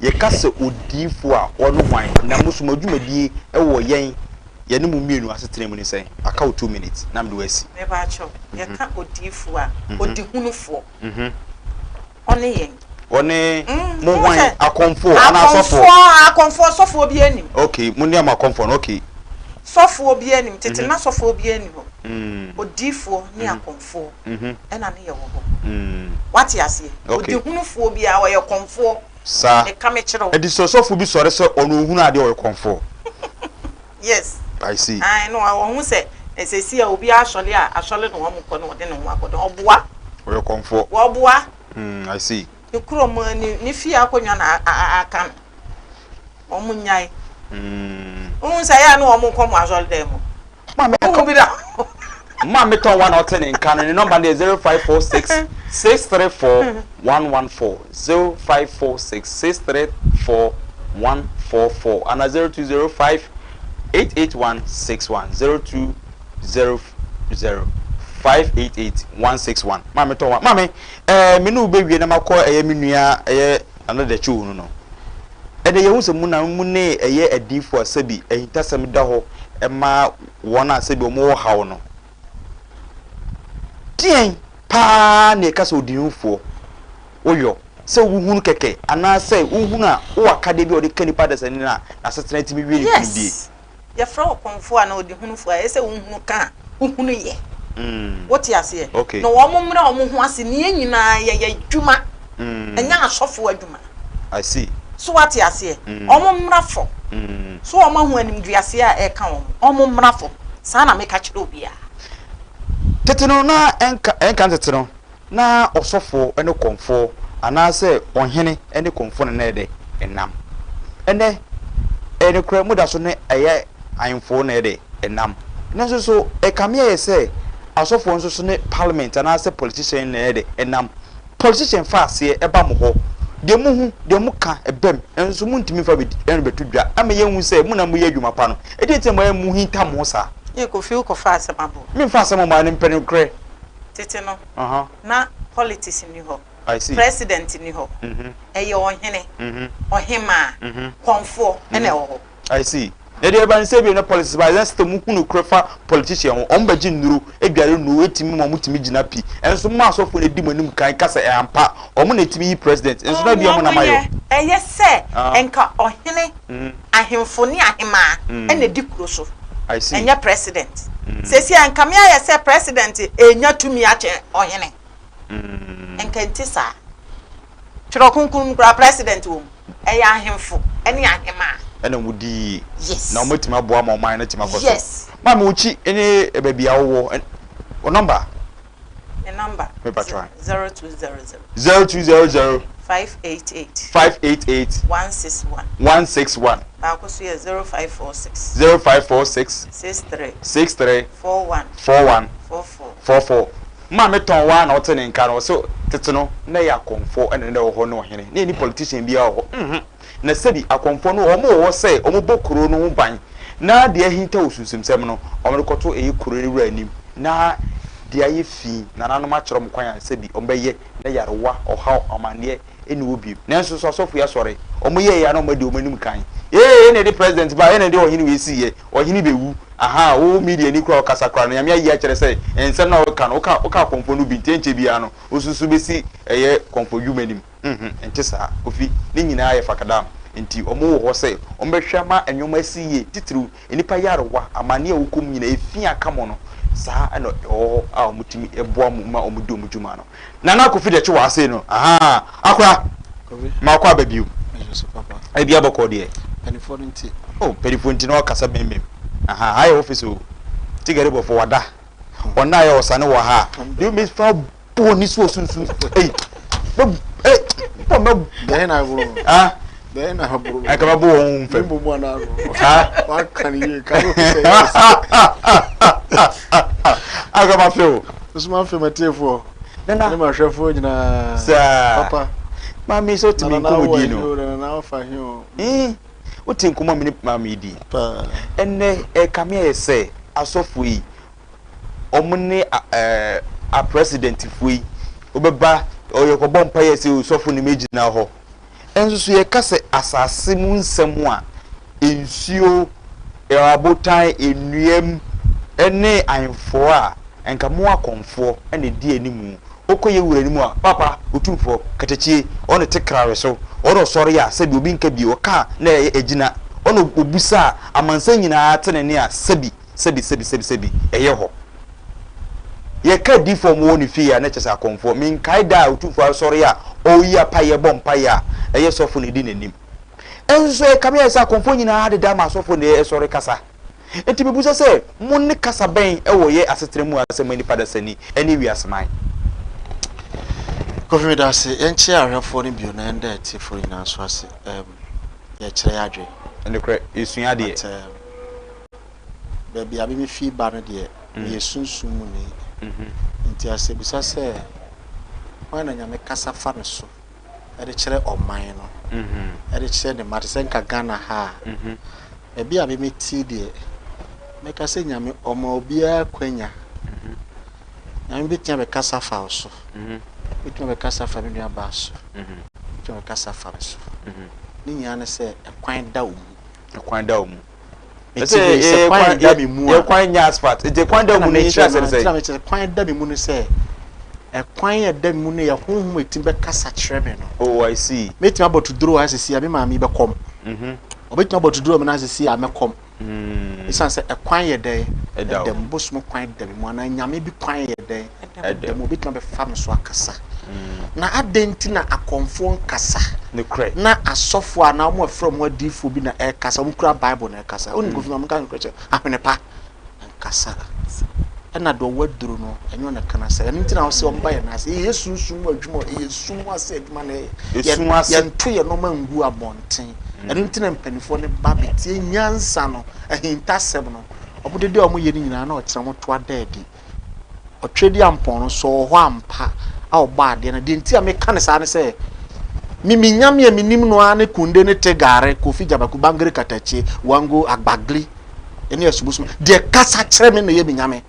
yɛka sɛ odiyifoɔ a, ɔne hwan? Na mo nso mo adwumadie wɔ yɛn Yɛne mo mmienu asetena mu ne sɛn? Aka wo two minutes na mede wo asi. Mepakyɛw, yɛka odiyifoɔ a, odihunufoɔ. Ɔne yɛn. Ɔne mo hwan? Akɔmfoɔ anaa asɔfoɔ? Akɔmfoɔ, akɔmfoɔ, sɔfoɔ biara nnim. Okay, mo ne mo akɔmfoɔ no, okay. Sɔfoɔ biara nnim, tete na sɔfoɔ biara nni hɔ. Odiyifoɔ ne akɔmfoɔ ɛna ne yɛwɔ hɔ. Wate aseɛ? Odihunufoɔ biara ɔyɛ kɔmfoɔ. Saa. Meka mekyerɛ wo. Ɛnti sɛ ɔsɔfo bi sɔre sɛ ɔno ohunu adeɛ ɔyɛ kɔmfoɔ? Yes. I see. Ae no ɔhu sɛ sɛsi a obi asɔre a asɔre na wɔn kɔ na ɔde ne ho akɔdɔn ɔboa. Ɔyɛ kɔmfoɔ. Wɔboa. Mm, I see. Ne kurom ne ne fie akonnwa na aka no. Wɔn nyae. Mm. Wohu sɛ ɛyɛ a na wɔn kɔ mo asɔre dan mu. Maame Wohu bi da. Maame tɔn wa na ɔte ne nka no ne nɔmba no yɛ 0546 634 114 0546 634 144 ana 0205 881 61 0200 588 161 Maame tɔn wa maame ɛɛ me ne wo bɛwie na makɔ ɛyɛ me nua ɛyɛ Nana Dakyi no no. Ɛnde yɛhu sɛ mo na mo ne ɛyɛ adiyifo a sɛbi ahintasɛm da hɔ ma wɔn a sɛbi wɔwɔ haw no. Deɛn paa na ɛka sɛ odiyifoɔ woyɔ? Sɛ wohunu kɛkɛ anaasɛ wohunu a wowɔ akadeɛ bi a wɔde ka nipa adasani no a n'asetena tumi wie nkunimdie? Yes. Yɛfrɛ wo kɔmfoɔ anaa ɔdehunufoɔ a, ɛyɛ sɛ wohunu ka a, wohunu yɛ. Wote aseɛ? Okay. Na wɔn mmrɛ wɔn ho ase, ne yɛn nyinaa yɛyɛ adwuma, ɛnyɛ asɔfoɔ adwuma. I see. So woate aseɛ? Wɔn mmra fam. So wɔn ahu animguaseɛ a ɛreka wɔn? Wɔn mmra fam. Saa na meka kyerɛ obiara. Tete no, na ɛnka, ɛnka tete no, Na ɔsɔfoɔ ne kɔmfoɔ anaasɛ ɔhene ne kɔmfoɔ na na ɛyɛ dɛ? Ɛnam. Ɛnnɛ, ɛyɛ nokorɛ, moda so ne ɛyɛ ahemfo na ɛyɛ dɛ? Ɛnam. Nanso so ɛkame ayɛ sɛ asɔfoɔ nso so ne parliament anaasɛ politician na ɛyɛ dɛ? Ɛnam. Politician fa aseɛ ɛba mo hɔ, deɛ mohu, deɛ moka ɛbam, nanso so montumi mfa bɛto dwa ama yɛahu sɛ mo na moyɛ adwuma pa no. Ɛdeɛn nti na moayɛ mohinta mo ho saa? Ee Kofi wokɔfa asɛm aba o. Memfa asɛm mma no mpɛ nokorɛ. Tete no, na politics nni hɔ, president nni hɔ, ɛyɛ ɔhene, ɔhemaa, kɔmfoɔ na ɛwɔ hɔ. I see. Na deɛ ɛba ne sɛ ebia na politics ba, ɛsɛ sɛ mo hu nokorɛ fa politician ho, wɔn bɛgye nnuro, dware nnuro, ɛtumi ma wɔn tumi gyina pi, ɛnso mo asɔfoɔ na ɛdi mo anim kan ka sɛ ɛyɛ ampa, wɔn na ɛtumi yi president, nso na ebia mo na moayɔ. Ɛyɛ sɛ nka ɔhene ahemfo ne ahemaa na edi kuro so, ɛnyɛ president. Seesei a nka me ayɛ sɛ president renya tumi akyɛn ɔhene. Nka nte saa. Twerɛ Kronkron mu koraa president wɔ mu. Ɛyɛ ahemfo ne ahemaa. Ɛna wɔn di yie. Yes. Na wɔn atumi aboa ma ɔman no atumi akɔ so. Yes. Maame wo kyi ne baabi a wowɔ wo nɔmba. Me nɔmba. Me patro. 0200. 0200. 588. 588. 161. 161. Baako so yɛ 0546. 0546. 63. 63. 41. 41. 44. 44. Maame tɔn waa na ɔte ne nka no ɔsɛ tete no na yɛ akɔmfoɔ ɛna na ɛwɔ hɔ ne ɔhene na yɛ ni politician biara wɔ hɔ. Mm-hmm. Na sɛbi akɔmfoɔ no wɔn wɔ hɔ sɛ wɔn bɔ kuro no ho ban na deɛ ahinta wɔ sunsumsɛm no wɔn de kɔto ɛyɛ kuro no wura anim na deɛ ayɛ fi nananom akyerɛ wɔn kwan a sɛbi wɔn bɛyɛ na yarewa, ɔhaw, amanneɛ nni hɔ bio. Nanso so asɔfo yi asɔre wɔn yɛeɛ a na wɔn adi wɔn anim kan? Ee yɛn na yɛde president baeɛ, yɛn na yɛde ɔhene wei siiɛ, ɔhene bɛwu, ahaa wo media ni koraa ɔkasa koraa no Nyame ayi akyerɛ sɛ nsɛm no a woka no woka woka akɔmfoɔ no bi nti ɛnkyɛ biara no wosusu bɛsi ɛyɛ kɔmfoɔ dwuma anim. Nhmm ɛnte saa Kofi, ne nyinaa yɛ fakadam nti wɔn wɔ hɔ sɛ wɔn bɛhwɛ ama nnoɔma asi yie titiriw nnipa yarewa, amaneɛ a wɔkɔ mu nyinaa efi aka mo no saa na ɛwɔ hɔ a wɔn tumi boa mo ma wɔn di wɔn dwuma no. Nana Kofi deɛ kye wɔ ha sei no ahaa Akora makɔ aba bio ebi abɔkɔ deɛ Mpanifoɔ no nti. Oh mpanifoɔ nti na ɔkasa bɛn ahaa ha yɛ office o Tigari bɔfo wada ɔna yɛ ɔsane wɔ ha a deɛ mefa bɔ ni so sunsun ei bɛ ei bɔ mɛ bɔ. Bɛyɛ na aboro. Ah. Bɛyɛ na aboro. Ɛka bɛ bɔ wɔn fɛ. Ne mbɔ na aboro. Ah. Wa kan yie ka bɛ sɛ yes. Aka ma fɛ o. Nso ma fɛ ma tie foɔ. Nana. Ne ma hwɛ foɔ nyinaa. Saa. Papa. Maame sɛ otumi nkɔmɔ di no. Nana na afa he o. Mm. Wote nkɔmɔ mi ne maame yi di. Paa. Ɛnɛ ɛkame ayɛ sɛ asɔfo yi wɔn ne aprɛsidɛntifoɔ yi wobɛba yɛkɔbɔ mpaeɛ sɛ osɔfo no mɛgyina hɔ. Nso so yɛka sɛ asase mu nsɛm a nsuo, abotan, nnua mu ne ahemfoɔ a nka mo akɔmfoɔ na ɛdi animu. Wokɔ yɛ wura no mu a, papa, otumfoɔ, katakyie, ɔno te krawe so, ɔno ɔsɔre a sɛbi obi nka bio, ɔka a na ɛgyina, ɔno ɔbusa a amansan nyinaa te ne nne a sɛbi Sɛbi, sɛbi, sɛbi, sɛbi, ɛyɛ hɔ. Yɛka adiyifoɔ a wɔwɔ ne fie a, na kyerɛ sɛ akɔmfoɔ. Menkae da a Otumfoɔ asɔre a ɔreyi apaeɛ bɔ mpaeɛ a, ɛyɛ sɔfo na ɛdi n'anim. Nso ɛkame ayɛ sɛ akɔmfoɔ nyinaa deda ma asɔfoɔ na ɛsɔre kasa. Enti mebisa sɛ, mo ne kasa bɛn wɔ yɛ asetena mu a sɛ mo nnipa dasani ne wiaseman? Kofi meda ase. Yɛnkyea ahwɛfoɔ no bio na yɛnda atiefoɔ no nyinaa nso ase. Um, yɛkyerɛ yɛ adwene. Nokorɛ, yɛsua adeɛ. But, um, Baabi a me fi ba no deɛ, meyɛ sunsum mu ni. Nti asɛbisa sɛ, hwan na Nyame kasa fa ne so de kyerɛ ɔman no, de kyerɛ ne mma, te sɛ nka Ghana ha a, baabi a me mete deɛ, mɛka sɛ Nyame ɔma obiara kwanya. Nyame bɛtumi abɛkasa afa wo so, bɛtumi abɛkasa afa me nuabaa so, bɛtumi abɛkasa afa me so. Ne nyinaa ne sɛ, ɛkwan da wo mu. Ɛkwan da wo mu. Mete hɔ yi, sɛ kwan da me mu a. Yɛ kwan nyɛ asphalt. Nti kwan da mu no yɛnhyɛ ase ne sɛ. Ntina mekyerɛ kwan da me mu no sɛ ɛkwan a ɛda me mu no yɛ honhom a ɛtumi bɛkasa kyerɛ me no. Oh, I see. Mɛtumi abɔ tuduro wɔ ha sisi a me maame bɛkɔm. Mhm. Ɔbɛtumi abɔ tuduro wɔ me nan sisi a mɛkɔm. Mm. Ɛsiane sɛ ɛkwan yɛ dɛn? Ɛda Ɛda mu. Bosom kwan da me mu anaa nyame bi kwan yɛ dɛn? Ɛda mu. Ɔbɛtumi abɛfa me so akasa. Na adɛn nti na akɔmfoɔ nkasa? Nokorɛ. Na asɔfoɔ anaa wɔn a wɔfrɛ wɔn adiyifoɔ bi na ɛrekasa, wɔkura Bible na ɛrekasa. Wonim Kofi ma menka nokorɛ kyerɛ, ahwene pa nkasa. Ɛna deɛ ɔwɔ aduro no, ɛnyɛ ɔna ɛka n'asɛm. Ɛno nti na wɔsɛ wɔba yɛn ase. Ɛyɛ sunsum mu adwuma, ɛyɛ sum ase adwuma na ɛyɛ. Esum ase. Yɛnto yɛn nneɛma ngu abɔnten. Ɛno nti na mpanimfoɔ no ba bɛtie nyansa no, ahintasɛm no. Wɔn dede a wɔyɛ no nyinaa na ɔkyerɛ wɔn to ada adi. Ɔtwedeampɔn no, sɛ ɔwɔ hɔ ampa a ɔbɔ adeɛ no, deɛ nti a meka no saa ne sɛ, me me nyame a menim no ara ne Kunde ne Tegare, Kofi Gyabaku, Bangere Katakye, Wango, Agbagli, ne Asubosu. Deɛ kasa kyerɛ me na ɛyɛ me nyame.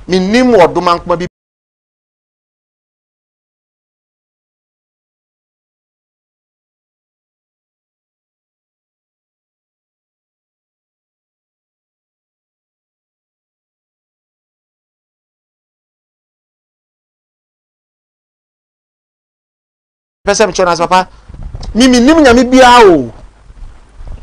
Menim ɔdomankoma bi. Pɛ sɛ mekyerɛ no ase papa me menim nyame biara o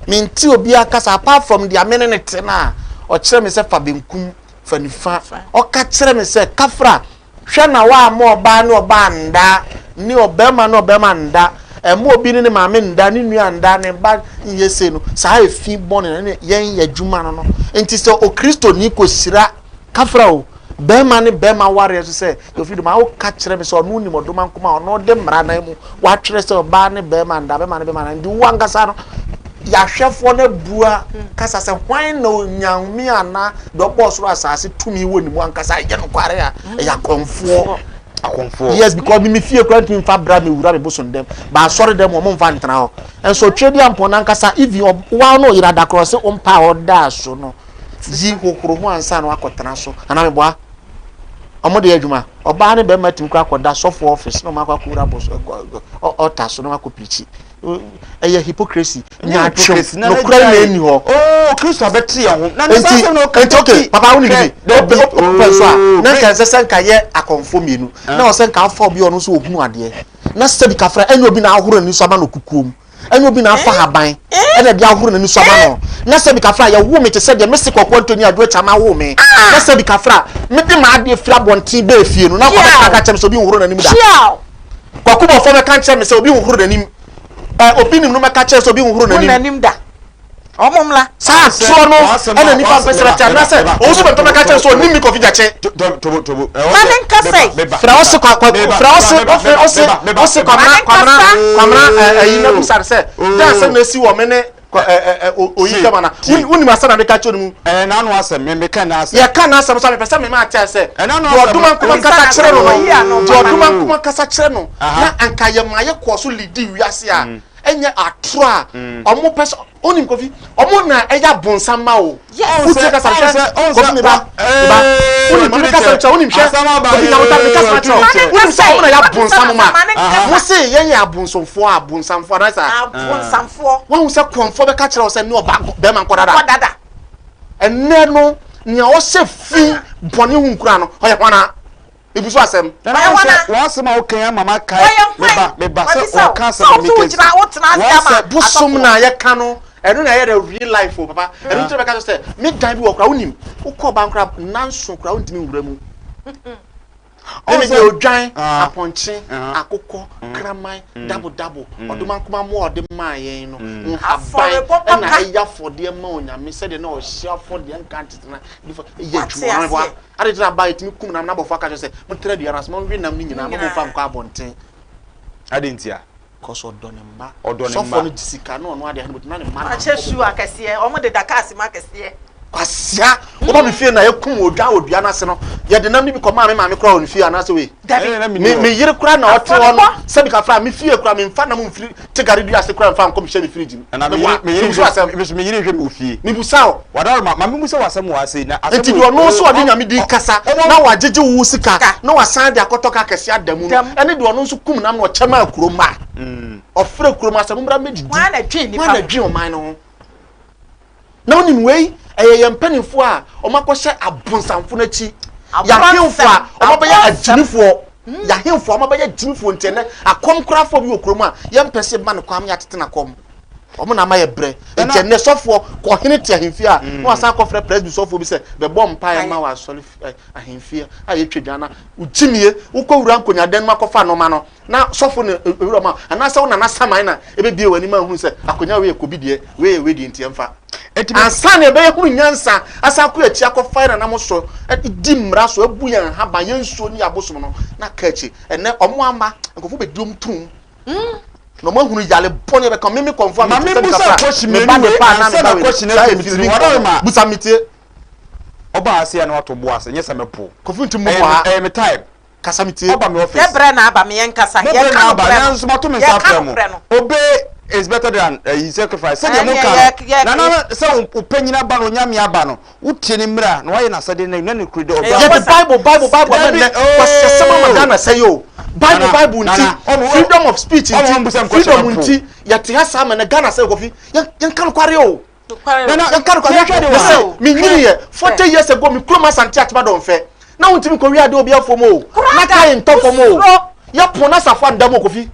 mente obiara kasa apart from deɛ me ne ne te no a ɔkyerɛ me sɛ fa benkum fa nifa ɔka kyerɛ me sɛ kafra hwɛ na woamma ɔbaa ne ɔbaa nda ne ɔbarima ne ɔbarima nda. Ɛmma obi ne ne maame nnda, ne nua nnda, ne ba nyɛ sei no, saa efi bɔne no ne yɛn yɛ adwuma no no. Nti sɛ Okristoni kɔhyira, kafra o, bɛrima ne bɛrima awareɛ so sɛ Kofi Doma, woka kyerɛ me sɛ ɔno nim ɔdoma nkoma a ɔno de mmara nan mu watwerɛ sɛ ɔbaa ne bɛrima nda, bɛrima ne bɛrima nda, nti wo ankasa no yɛahwɛfoɔ no abua kasa sɛ hwan na Onyame anaa deɛ ɔbɔɔ soro asase tumi wɔ ne mu ankasa ɛyɛ nokware a ɛyɛ akɔmfoɔ. Akɔmfoɔ. Yes, because me me fie kura ntumi nfa bra me wura me bosom dɛm. Ba asɔre dɛm wɔn nfa ntena hɔ. Nso otwe di ampɔn nankasa even ɔwa no ɔyera da korɔ se ɔmpa a ɔda so no yi hohoro ho ansa na wakɔ tena so. Ana me boa? Ɔmo de yɛ adwuma. Ɔbaa ne bɛrima tumi kɔ akɔda sɔfo office na ɔmo akɔ akɔwura bosom ɔta so na wakɔ pirikyi. Ɛyɛ hypocrisy. Nyaatwom. Nokorɛ na ɛnni hɔ. Oh, Kristo abɛte yɛn ho. Na ne saa asɛm na ɔka. Nti okay, papa wo ni bibi. Obi ɔpɛ nso a, na nka ɛnsɛ sɛ nka yɛ akɔmfo mmienu. Na ɔsɛ nka afa obi a ɔno nso ohunu adeɛ. Na sɛbi kafra ɛnyɛ obi na ahoro n'ani so ama no kukuo mu. Ɛnyɛ obi na afa haban ɛna ɛde ahoro n'ani so ama no. Na sɛbi kafra yɛwo me te sɛ deɛ mese Kwaku Anthony Adwo Akyam awo me. Na sɛbi kafra mede m'adeɛ firi abɔnten bɛɛ fie no na akɔ abɛka aka kyerɛ me sɛ obi nhohoro n'anim da. Kwaku Bɔfoɔ bɛka nkyerɛ me sɛ obi nhohoro n'anim. Ɛ obi nim no mɛka kyerɛ sɛ obi nhohoro n'anim. N'anim da. Ɔmo mmla. Saa atorɔ no ɛna nipa mpɛ sɛ bɛte anaasɛ ɔwɔ so bɛmpɛ bɛka kyerɛ sɛ ɔnim me Kofi Gyakye. Ma ne nka sɛ. Frɛ ɔse kwa kwa frɛ ɔse ɔfrɛ ɔse ɔse kwamena kwamena kwamena ɛ ɛyi na busa no sɛ dɛn asɛm na esi wɔ me ne oyi ntam ana wonim asɛm na meka kyerɛ no mu. Ɛyɛ n'ano asɛm me meka n'asɛm. Yɛka n'asɛm so a mepɛ sɛ mema ate sɛ deɛ ɔdoma nkoma kasa kyerɛ no no deɛ ɔdoma nkoma kasa kyerɛ no na anka yɛma yɛkɔɔ so lidi wiase a ɛnyɛ atorɔ a ɔmo pɛ sɛ onim Kofi ɔmo na ɛyɛ abonsam ma o wotie kasa hwɛ Kofi me ba me ba wonim ma me kasa kyerɛ wonim hwɛ Kofi nyawota me kasa kyerɛ wonim sɛ ɔmo na ɛyɛ abonsam ma mo se yɛn yɛ abonsomfoɔ abonsamfoɔ anaasɛ abonsamfoɔ wahu sɛ kɔnfoɔ bɛka kyerɛ wo sɛ ne ɔba bɛrima nkɔ dada ɛnɛ no nea ɔhyɛ fi bɔne ho nkura no ɔyɛ hwana Ebu so asɛm. Nana wɔn sɛ wɔn asɛm a wɔka yi ama ma kae me ba me ba sɛ wɔka asɛm a meka si wɔn sɛ bosom na yɛka no ɛno na ɛyɛ the real life o papa ɛno nti na bɛka sɛ me dan bi wɔ kora wonim wokɔ ban kora nanso kora wontumi nwura mu ɛne deɛ odwan apɔnkye akokɔ kraman dabo dabo ɔdomankoma mmoa ɔde maa yɛn no nhaban ɛna ɛyɛ afɔdeɛ ma onyame sɛdeɛ na ɔhyɛ afɔdeɛ nka ntetena yɛ adwuma Adɛn nti na abaa yɛtumi kum nam na abɔfo aka kyerɛ sɛ montra dua no ase, monwe nam no nyinaa, mma momfa nkɔ abɔnten? Adɛn ntia? Cause ɔdɔ ne mma. Ɔdɔ ne mma. Sɔfoɔ no gye sika na ɔno adeɛ no na ne mma na Ahyɛ shoe akɛseɛ, wɔn deda cars mu akɛseɛ. Kwasia, woba me fie na yɛkum odwan wɔ dua no ase no, yɛde nam no bi kɔmaa me maame koraa wɔ ne fie anaasɛ wei? Dabi. Me me yere koraa na ɔte hɔ no, sɛbi kafra, me fie koraa memfa nam mfiri Tigare dua ase koraa mfa nkɔ mehyɛ me fridge mu. Ɛna me yere me yere hwɛ me yere hwɛ me wɔ fie. Mebusa wo. Wadaworo ma ma mebusa wo asɛm wɔ ha sei na asɛm. Nti deɛ ɔno nso ɔde nyame din kasa na wagyegye wo sika na wasan de akɔtɔ kaa kɛseɛ ada mu no ɛne deɛ ɔno nso kum nam na ɔkyɛ maa kuro mma. Ɔfrɛ kuro mma sɛ mommra mmɛdidi. Hwan na dwen nipa ho? Hwan na dwen ɔman no ho? Na wonim wei, ɛyɛ yɛn mpanimfoɔ a wɔakɔhyɛ abonsamfo no akyi. Yɛahemfo a wɔabɛyɛ agyimifoɔ. Yɛahemfo a wɔabɛyɛ agyimifoɔ nti ɛnɛ akɔm korafoɔ bi wɔ kurom a yɛmpɛ sɛ yɛbɛma no kwan ma yɛatete no akɔm. Wɔn na ama yɛ brɛ. Nti ɛnɛ sɔfoɔ kɔ ɔhene te ahemfie a na wasan akɔfrɛ presby sɔfoɔ bi sɛ bɛbɔ mpaeɛ ma wɔ asɔre ahemfie a yɛtwa dwa na wogyimie wokɔ wura nkonnyadan mu akɔfa nɔɔma no na sɔfo na ewura ma anaasɛ wo nana saman na ebebie w'anim ahunu sɛ akonnwa wei yɛ kobi deɛ wei yɛ wei deɛ nti ɛmfa ansa na ɛbɛyɛ hunu nyansa asan akɔ akyi akɔfa yɛn nanam so di mmara so abu yɛn nhaban yɛn nsuo ne yɛn abosom no na aka akyi ɛnɛ ɔmo ama nkurɔfo bɛdi ɔmo tum na ɔmo ahunu yale bɔne ɛbɛka meme kɔnfo a mete sɛ nikafra meba ne pa na meba wei saa yɛ firi nkɔmɔ busa metie ɔba ase a na wato bo ase nyɛ sɛ mepo kofi nti mo ha ɛyɛ me time Kasa me tie. Ɔba me office. Yɛ brɛ na aba me yɛn kasa. Mo brɛ na aba nanso ma to me nsa afrɛ mo. Obey is better than uh, sacrifice. Sɛdeɛ mo ka no nana sɛ wo panyin aba no onyame aba no wotie ne mmira na wayɛ n'asɛde na na ne kure de ɔdɔ. Yɛde Bible Bible Bible ama nnɛ kwasi asɛm ama Ghana sɛ yi o. Bible Bible nti freedom of speech nti freedom nti yɛte ha saa ma nnɛ Ghana sɛ Kofi yɛnka nokware o. Yɛnka nokware mesɛ menyini yɛ 40 years ago me kurom Asante Akyema Dɔnfɛ na wontumi nkɔwi ade obi afuom o na kae ntɔ fam o yɛpo na asafo anda mu Kofi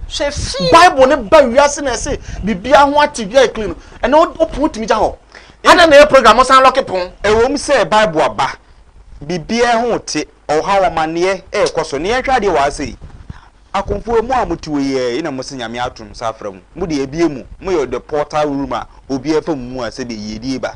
Bible ne ba wiase na ɛse biribiara ho ate bia yɛ clean ɛnɛ wopon wotumi gya hɔ adɛn na ɛyɛ program ɔsan lɔke pon. Ɛwom sɛ Bible aba, biribiara ho te, ɔhaw, amanneɛ rekɔ so. Ne yɛnhwɛ adeɛ wɔ ha sei. Akomfoɔ mo a mote hɔ yi ɛɛ na mose Nyame ato nsa afrɛ mo. Mo deɛ abue mo. Moyɛ the portal room a obiara fa mo mu a sɛdeɛ yiedie ba.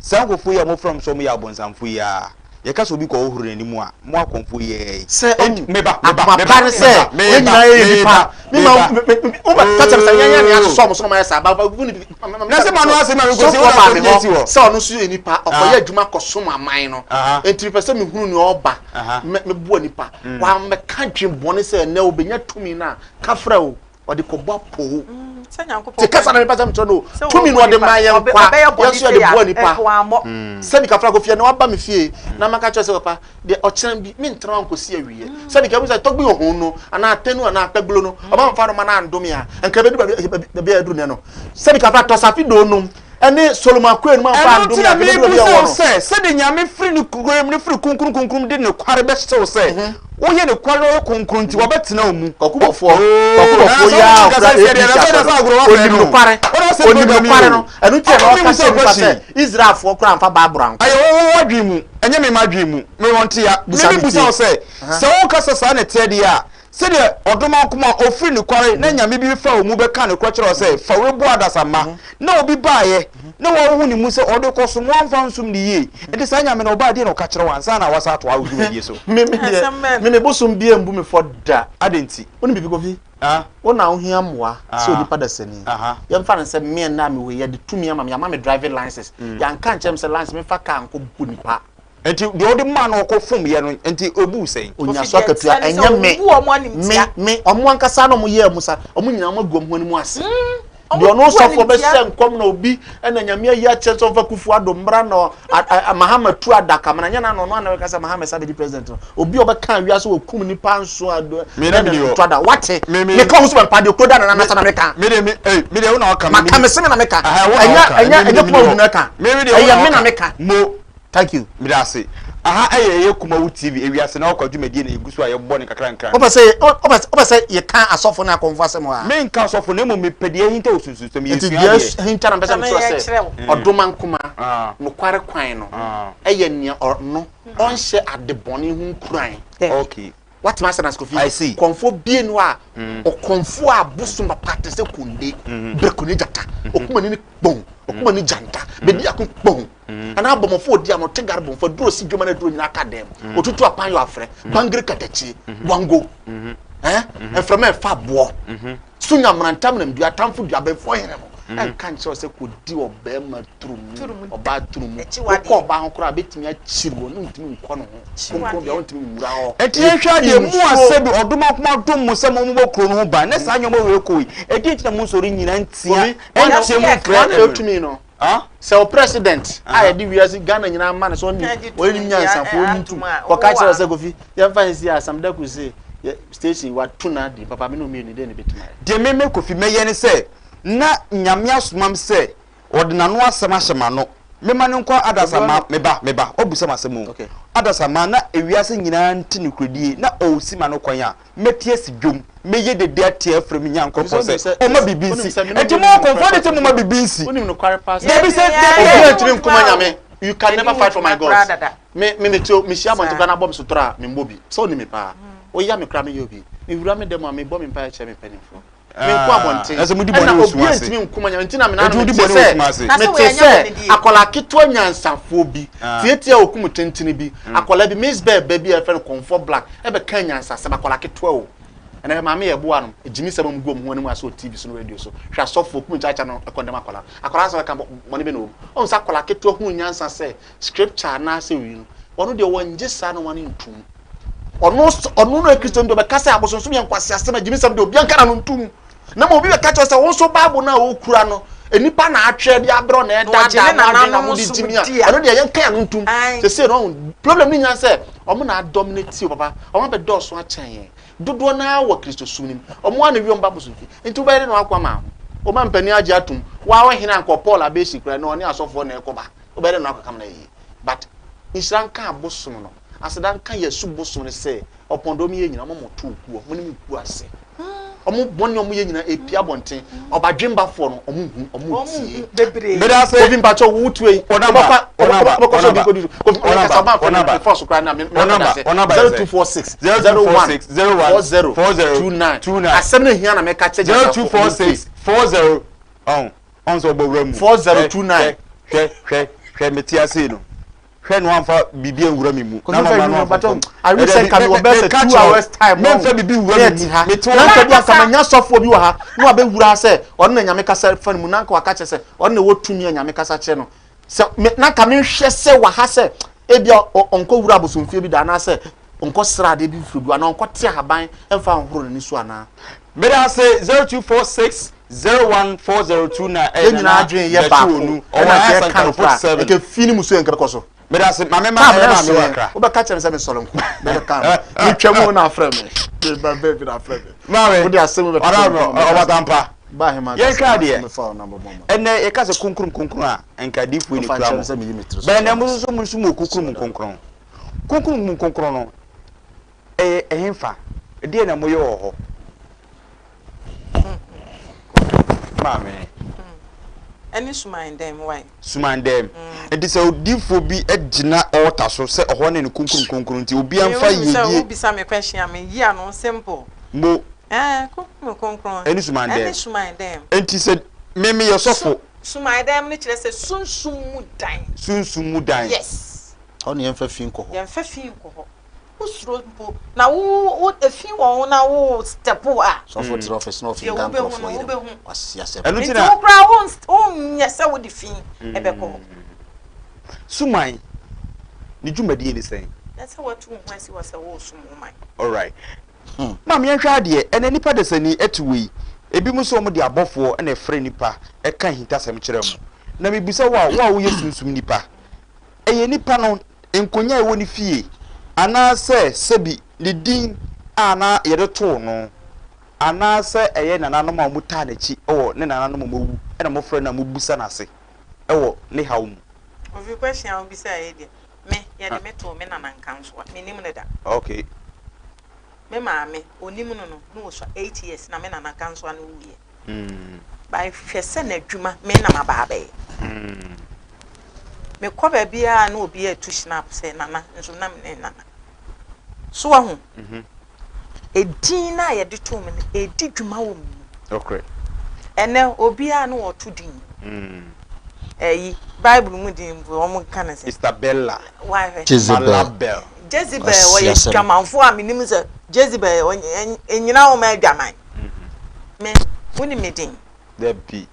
Saa nkurɔfoɔ yi a mofrɛ wɔn sɛ wɔyɛ abonsamfoɔ yi ara, yɛka sɛ obi kɔhohoro n'anim a, mo akɔmfoɔ yi ara yi. Sɛ Enti, ɔhu meba, meba, akoma meba, pa ne sɛ meba, yɛn meba, nyinaa yɛ meba, nipa. Me ma meba. me me me wobɛka kyerɛ me sɛ yɛn yɛn na yɛasosɔ wɔn so na wɔayɛ saa. Ba ba wo ne bi Na sɛ m'ano asɛm a mekɔsi, wo Sɔfoɔ na baa asɛm me bi asi hɔ hɔ. sɛ ɔno nso yɛ nipa, ɔkɔyɛ Aha. adwuma kɔsom aman no. Aha. Enti mepɛ sɛ mehunu nea ɔba, Aha. me meboa nipa. Wammɛka dwen bɔne sɛ ɛnnɛ ɔbɛnya tumi no a, ka frɛ o. ɔde kɔbɔ apoo te kasa na mepɛ sɛ mekyerɛ no tumi no ɔde ma yɛn kwa yɛn nso yɛde boa nipa sɛbi kafra kofie na waba me fie na maka kyerɛ sɛ papa deɛ ɔkyerɛ bi mentena hɔ nkɔsi awieɛ sɛbi ka sɛ tɔgbi ohun no anaa atɛnu anaa akpɛgbulo no ɔba mfa no ma no andome a nka bɛdu baabi a ɛduru nɛ no sɛbi kafra tɔsafi do nom ɛne Solomon Akoe no mamfa Ɛno nti andome na a nka bɛdu baabi a merebisa ɛwɔ wo no. sɛ, sɛdeɛ Nyame firi ne kokoam no firi kronkron kronkron mu de nokware bɛhyɛ wo sɛ, woyɛ nokware na woyɛ kronkron nti, wɔbɛtena wo mu. Kwaku Bɔfoɔ, Oo, Kwaku na Bɔfoɔ sɛ yi ara a woka ɔfra sɛ sɛdeɛ APC na sɛ na asɔre sɛ agorɔ no, wafɛ ɔnim no. nokware, Wode asɛm ɔnim program yi nokware o. no, ɛno nti na Ɔma ɔka mehu sɛ kyerɛ nnipa question sɛ yi. Israelfoɔ koraa amfa Bible ankɔ. Ɛyɛ wo wo w'adwene mu, ɛnyɛ me m'adwene mu. Me wɔ ntea. Me Busa me mebusa tie. wo sɛ, Aha. sɛ woka sɛ saa na ɛteɛ deɛ a, Sɛdeɛ ɔdomankoma a ɔfiri nokware na nyame bi fa wo mu bɛka nokorɛ kyerɛ wo sɛ, Fa wei boa adasamma, na obi baeɛ, na woahu ne mu sɛ ɔde rekɔsom, woamfa ansom no yie, enti saa nyame no ɔbaa deɛn na ɔka kyerɛ wo ansa na wasan atoa wo dwumadie so? Me me deɛ, me me bosom biara mbu me fɔ da. Adɛn nti? Wonim biribi Kofi? Wo na wohia mmoa sɛ onipa dasani. Yɛmfa no sɛ me ɛnnɛ a mewɔ yi, yɛde tumi ama me, yɛama me driving license. Yɛanka ankyerɛ me sɛ license memfa car nkɔbɔ nipa. Nti deɛ ɔde maa no ɔkɔ fom yɛ no nti obuu sɛn? Onya so akatua ɛnyɛ me me me ɔmo ankasa na ɔmo yɛɛ mo sa ɔmo nyinaa ɔmo agu ɔmo ho anim ase deɛ ɔno sɔfoɔ bɛhyɛ nkɔm na obi ɛna nyame ayi akyerɛ sɛ ɔmfa kufu ado mmra na mahama tu adaka mana nyɛ na ɔno ana bɛka sɛ mahama sa bɛdi president no obi a ɔbɛka awia sɛ wɔkum nipa nso ado ɛna tu ada wate meka ho so bɛmpa deɛ okuro da na nanasa na meka maka me se me na meka ɛnyɛ ɛnyɛ ɛnyɛ kuma obi na ɛka ɛyɛ me na meka mo Thank you. Meda ase. Aha ɛyɛ ɛyɛ Kumawu TV, ewiase na ɔkwa dwumadie na yɛgu so a yɛbɔ no nkakra nkakra. Wopɛ sɛ wopɛ sɛ yɛka asɔfo ne akɔmfo asɛm wɔ ha? Menka asɔfo na mmom mepɛ deɛ ahinta wɔ sunsunsɛm, Nti yɛsua deɛ adeɛ. ahinta na mpɛ sɛ mekyerɛ sɛ ɔdomankoma nokware kwan no ɛyɛ nea ɔno ɔnhyɛ ade bɔne ho nkuran. Okay. Woate m'asɛm ase Kofi? I see. Kɔmfoɔ bie no a ɔkɔmfoɔ a bosom papa te sɛ konde, brɛko ne gyata, ɔkumani ne kpɔn, ɔkumani gyanta, bɛdi ako kpɔn. Anaa abɔmmɔfo odi ano te gare bɔmfo aduro si dwom na aduro nyinaa ka dɛm. Otutu apan yɔ afrɛ, bangere katakyie, wango. Eh? Mframa ɛfa aboɔ. So nya mmerantam nam dua, atamfo dua, abɛnfoɔ hene no. Ɛnka nkyerɛ wo sɛ kɔdi ɔbarima turu mu, ɔbaa turu mu. Wokɔ ɔbaa ho koraa a, bɛtumi akyiri wo, ne wontumi nkɔ ne ho. Kronkronbea, wontumi nwura hɔ. Enti yɛnhwɛ adeɛ, mo a sɛbi ɔdom akoma dom mo sɛ mommobɔ kuro no ho ban, ne saa nneɛma wei kɔ yi, ɛdeɛn nti na monsɔre nnyina ntia, nteɛ mu mfrɛ Wɔn na ɛtumi no. Sɛ wo president a yɛde wiase Ghana nyinaa ma no sɛ ɔne ɔyɛ nim nyansafo ɔnyi ntum kɔka kyerɛ sɛ Kofi yɛmfa nsi a Sam Daku se yɛ station wato n'ade papa me ne ɔmmienu dɛn na ɛbɛtumi ayɛ. Deɛ me me Kofi mɛyɛ ne sɛ na Nyame asoma me sɛ ɔde n'ano asɛm ahyɛ m'ano mema no nkɔ adasamma me ba me ba wabisa m'asɛm o adasamma na ewiase nyinaa nte nokorɛdie na ɔresi m'ano kwan a Mɛte asi dwom, mɛyɛ dede ateɛ afrɛ me Nyankopɔn sɛ ɔmma biribi nsi. Enti mo akɔmfoɔ de sɛ momma biribi nsi. Dabi sɛ, dabi. Obi antumi nko ma Nyame. You can never fight for my gods. Me me me tio, mehyia abɔnten koraa na abɔ me sotorɔ a, memmɔ bi. Sɛ wonim me paa. Woya me koraa meyɛ obi. Mewura me dan mu a, mebɔ me mpaeɛ kyerɛ me mpanimfoɔ. Menkɔ abɔnten. Ɛna obi antumi nko ma Nyame. Nti na me nana mete sɛ, mete sɛ akwadaa ketewa nyansafoɔ bi, tiatia okum tentene bi, akwadaa bi, Miss Bell ba bi a yɛfrɛ no Kɔmfoɔ Black, ɛbɛkaa nyansasɛm, akwadaa ketewa o. Ɛnɛ hwɛ maame yɛ boa no, gyimisɛm a wɔgu wɔn ho anim ase wɔ TV so ne radio so. Hwɛ asɔfoɔ, kum kyaakyaa no ɛkɔndɛm akwadaa no. Akwadaa no sɛ ɔbɛka bɔne bɛ na ɔwɔ mu. Ɔhu sɛ akwadaa ketewa hunu nyansa sɛ scripture anaasɛ wei no, ɔno deɛ wɔngye saa nnoɔma no ntom. Ɔno ɔno no yɛ Kristoni deɛ ɔbɛka sɛ abosonsom yɛ nkwaseasɛm, agyimisɛm deɛ obiara nka n'ano ntom. Na ma obi bɛka kyerɛ sɛ wo nso Bible no a wokura no, nnipa na atwerɛ de abrɛ wo na ɛdaadaa mo adwene na mode gyimi a, ɛno deɛ yɛnka yɛn ano ntom. Sesei no ɔho problem no nyinaa sɛ ɔmo na adominate o papa, ɔmo abɛdɔɔso akyɛn yɛn. Dodoɔ no ara wɔ Kristosom no mu. Ɔmo ara na ewi ɔmo ba bosomfie. Nti wobɛyɛ dɛn na woako ama ho? Wo mpanin agye atom. Wo ara ɔhene ankɔ Paul abɛsi koraa na ɔne asɔfoɔ na ɛkɔba. Wobɛyɛ dɛn na woakɔka ma no ayɛ yie? But nhyira nka abosom no, aseda nka Yɛsu bosom no sɛ ɔpɔn dɔm yɛ nyina ɔmo mo to okuo, ɔmo ne mo ku ase. Ɔmo bɔne a ɔmo yɛ nyinaa epie abɔnten. Ɔbadwembafoɔ no ɔmo nhu, ɔmo ntie. Bebree. Meda ase. Kofi mpakyɛw wo tue yi. Wo number, Wobɛkɔ wo number, wobɛkɔ wo sɛ obi number, nkɔdi so. Kofi wo ɔyɛ number, kasa ɔba wo afɛ number. me force koraa na me Wo number, me wo number yɛ sɛn? 0246 0246 01 01 40 40 29. 29. Asɛm no hia na meka kyerɛ Gyasafoɔ ɔmo ntie. 0246 40 ɔn ɔn sɛ ɔbɔ wura mu. 4029. Hwɛ hwɛ hwɛ hwɛ mete ase yi no. Hwɛ na wamfa biribi anwura me mu. Kofi Na fɛ mama mi no mpakyɛw amfomfom. I wish sɛ nka mewɔ bɛyɛ sɛ two hours time Memfa biribi nwura ne me ɛte mu. ha Mete na hɔ. nka bi anka manya sɔfoɔ bi wɔ ha na wabɛwura ha sɛ ɔno na nyame kasa fa ne mu na nka waka kyerɛ sɛ ɔno na ɛwɔ tumi a nyame kasa kyerɛ no sɛ me na nka menhwɛ sɛ wɔ ha sɛ ebia ɔnkɔ wura abosomfie bi da anaasɛ ɔnkɔ sra adeɛ bi mfiri bi anaa ɔnkɔ te ahaban mfa nhoro n'ani so anaa. Meda ase 0246 014029 ɛyɛ Yɛn nyinaa Nana adwene yɛ Gyakye baako Onu ɔwɔ ɛna nka Asanka yɛka no koraa 47. nka fi ne mu so yɛ nka bɛkɔ so. Meda ase maame ma Time ɛyɛ na maame ɛso wɔ yɛn akra. wobɛka kyerɛ me sɛ mesɔre nko mɛbɛka no metwa mu na afrɛ me meba baabi na afrɛ me Maame wode asɛm bɛtoto ɔda me no kɔn mɛka sɛ ɔbatampa. ba ahema Yɛnhwɛ kasa adeɛ. mefa wo namba bɔ ma Ɛnɛ yɛka sɛ kronkron kronkron a nka adiifoɔ yi na wofa ekura nkyerɛ mo. me sɛ meyi me tiri so Bɛn kyerɛ na mo wo nso mo nso mo kronkron mu kronkron. Kronkron mu kronkron no ɛyɛ ɛhenfa? Ɛdeɛn na moyɛ wɔ hɔ? Maame. Ɛne suman dɛm wai. Suman dɛm. Nti sɛ odiifoɔ bi gyina altar so sɛ ɔhɔ ne ne kronkron kronkron nti obiara Me mfa wonim sɛ yiedie. wo bisa me question a me yi ano simple. Mo. Ɛɛ kronkron kronkron. Ɛne suman dɛm. Ɛne suman dɛm. Nti sɛ me meyɛ sɔfo. Suman dɛm no kyerɛ sɛ sunsum mu dan. Sunsum mu dan. Yes. Hɔ ne yɛmfa fi nkɔ hɔ. Yɛmfa fi nkɔ hɔ. Wo suro mpo na wo wo efi wɔn ho na wo step a. Sɔfo tena office na Deɛ ɔfinka wobɛhu nkurɔfoɔ no yere wobɛhu. Kwasi asɛm. Ɛno nti Nti na. wo koraa wo wonyɛ sɛ wode fi ɛbɛkɔ hɔ. Suman, ne dwumadie ne sɛn? Ɛsɛ sɛ woatu wo ho asi hɔ sɛ woresom wo man. Alright. Maame yɛnhwɛ adeɛ, ɛnɛ nipa dasani ɛte wei, ebinom nso wɔn de abɔfoɔ na ɛfrɛ nipa ɛka ahintasɛm kyerɛ wɔn. Na mebisa wo a, wo a woyɛ sunsum nipa, ɛyɛ nipa no nkonya a ɛwɔ ne fie anaasɛ sɛbi ne din a na yɛde too no anaasɛ ɛyɛ nananom a wɔtaa n'akyi wɔ ne nananom a wɔawu na wɔfrɛ no a wɔbisa no ase wɔ ne haw mu. Kofi question a wobisaeɛ yi deɛ, me, yɛde me too me nana Nkansoa, mennim no da. Okay. Me maame, ɔnim no no, na ɔsua eight years na me nana Nkansoa no wuiɛ. By hwɛ sɛ n'adwuma me na maba abɛyɛ. Mekɔ baabiara na obi atu snap sɛ nana nso na me ne nana. So wahu? Edin no a yɛde too me no, ɛredi dwuma wɔ me mu. Nokorɛ. Ɛnɛ obiara na ɔto din. Ɛyi, Bible mu din mpo wɔn ka ne sɛ. Isabella. Wahwɛ. Jezebel. Malabel. Jezebel ɔyɛ dwamanfoɔ a menim sɛ Jezebel ɛnyina wɔn adwaman. Me, wonim me din? Dabi.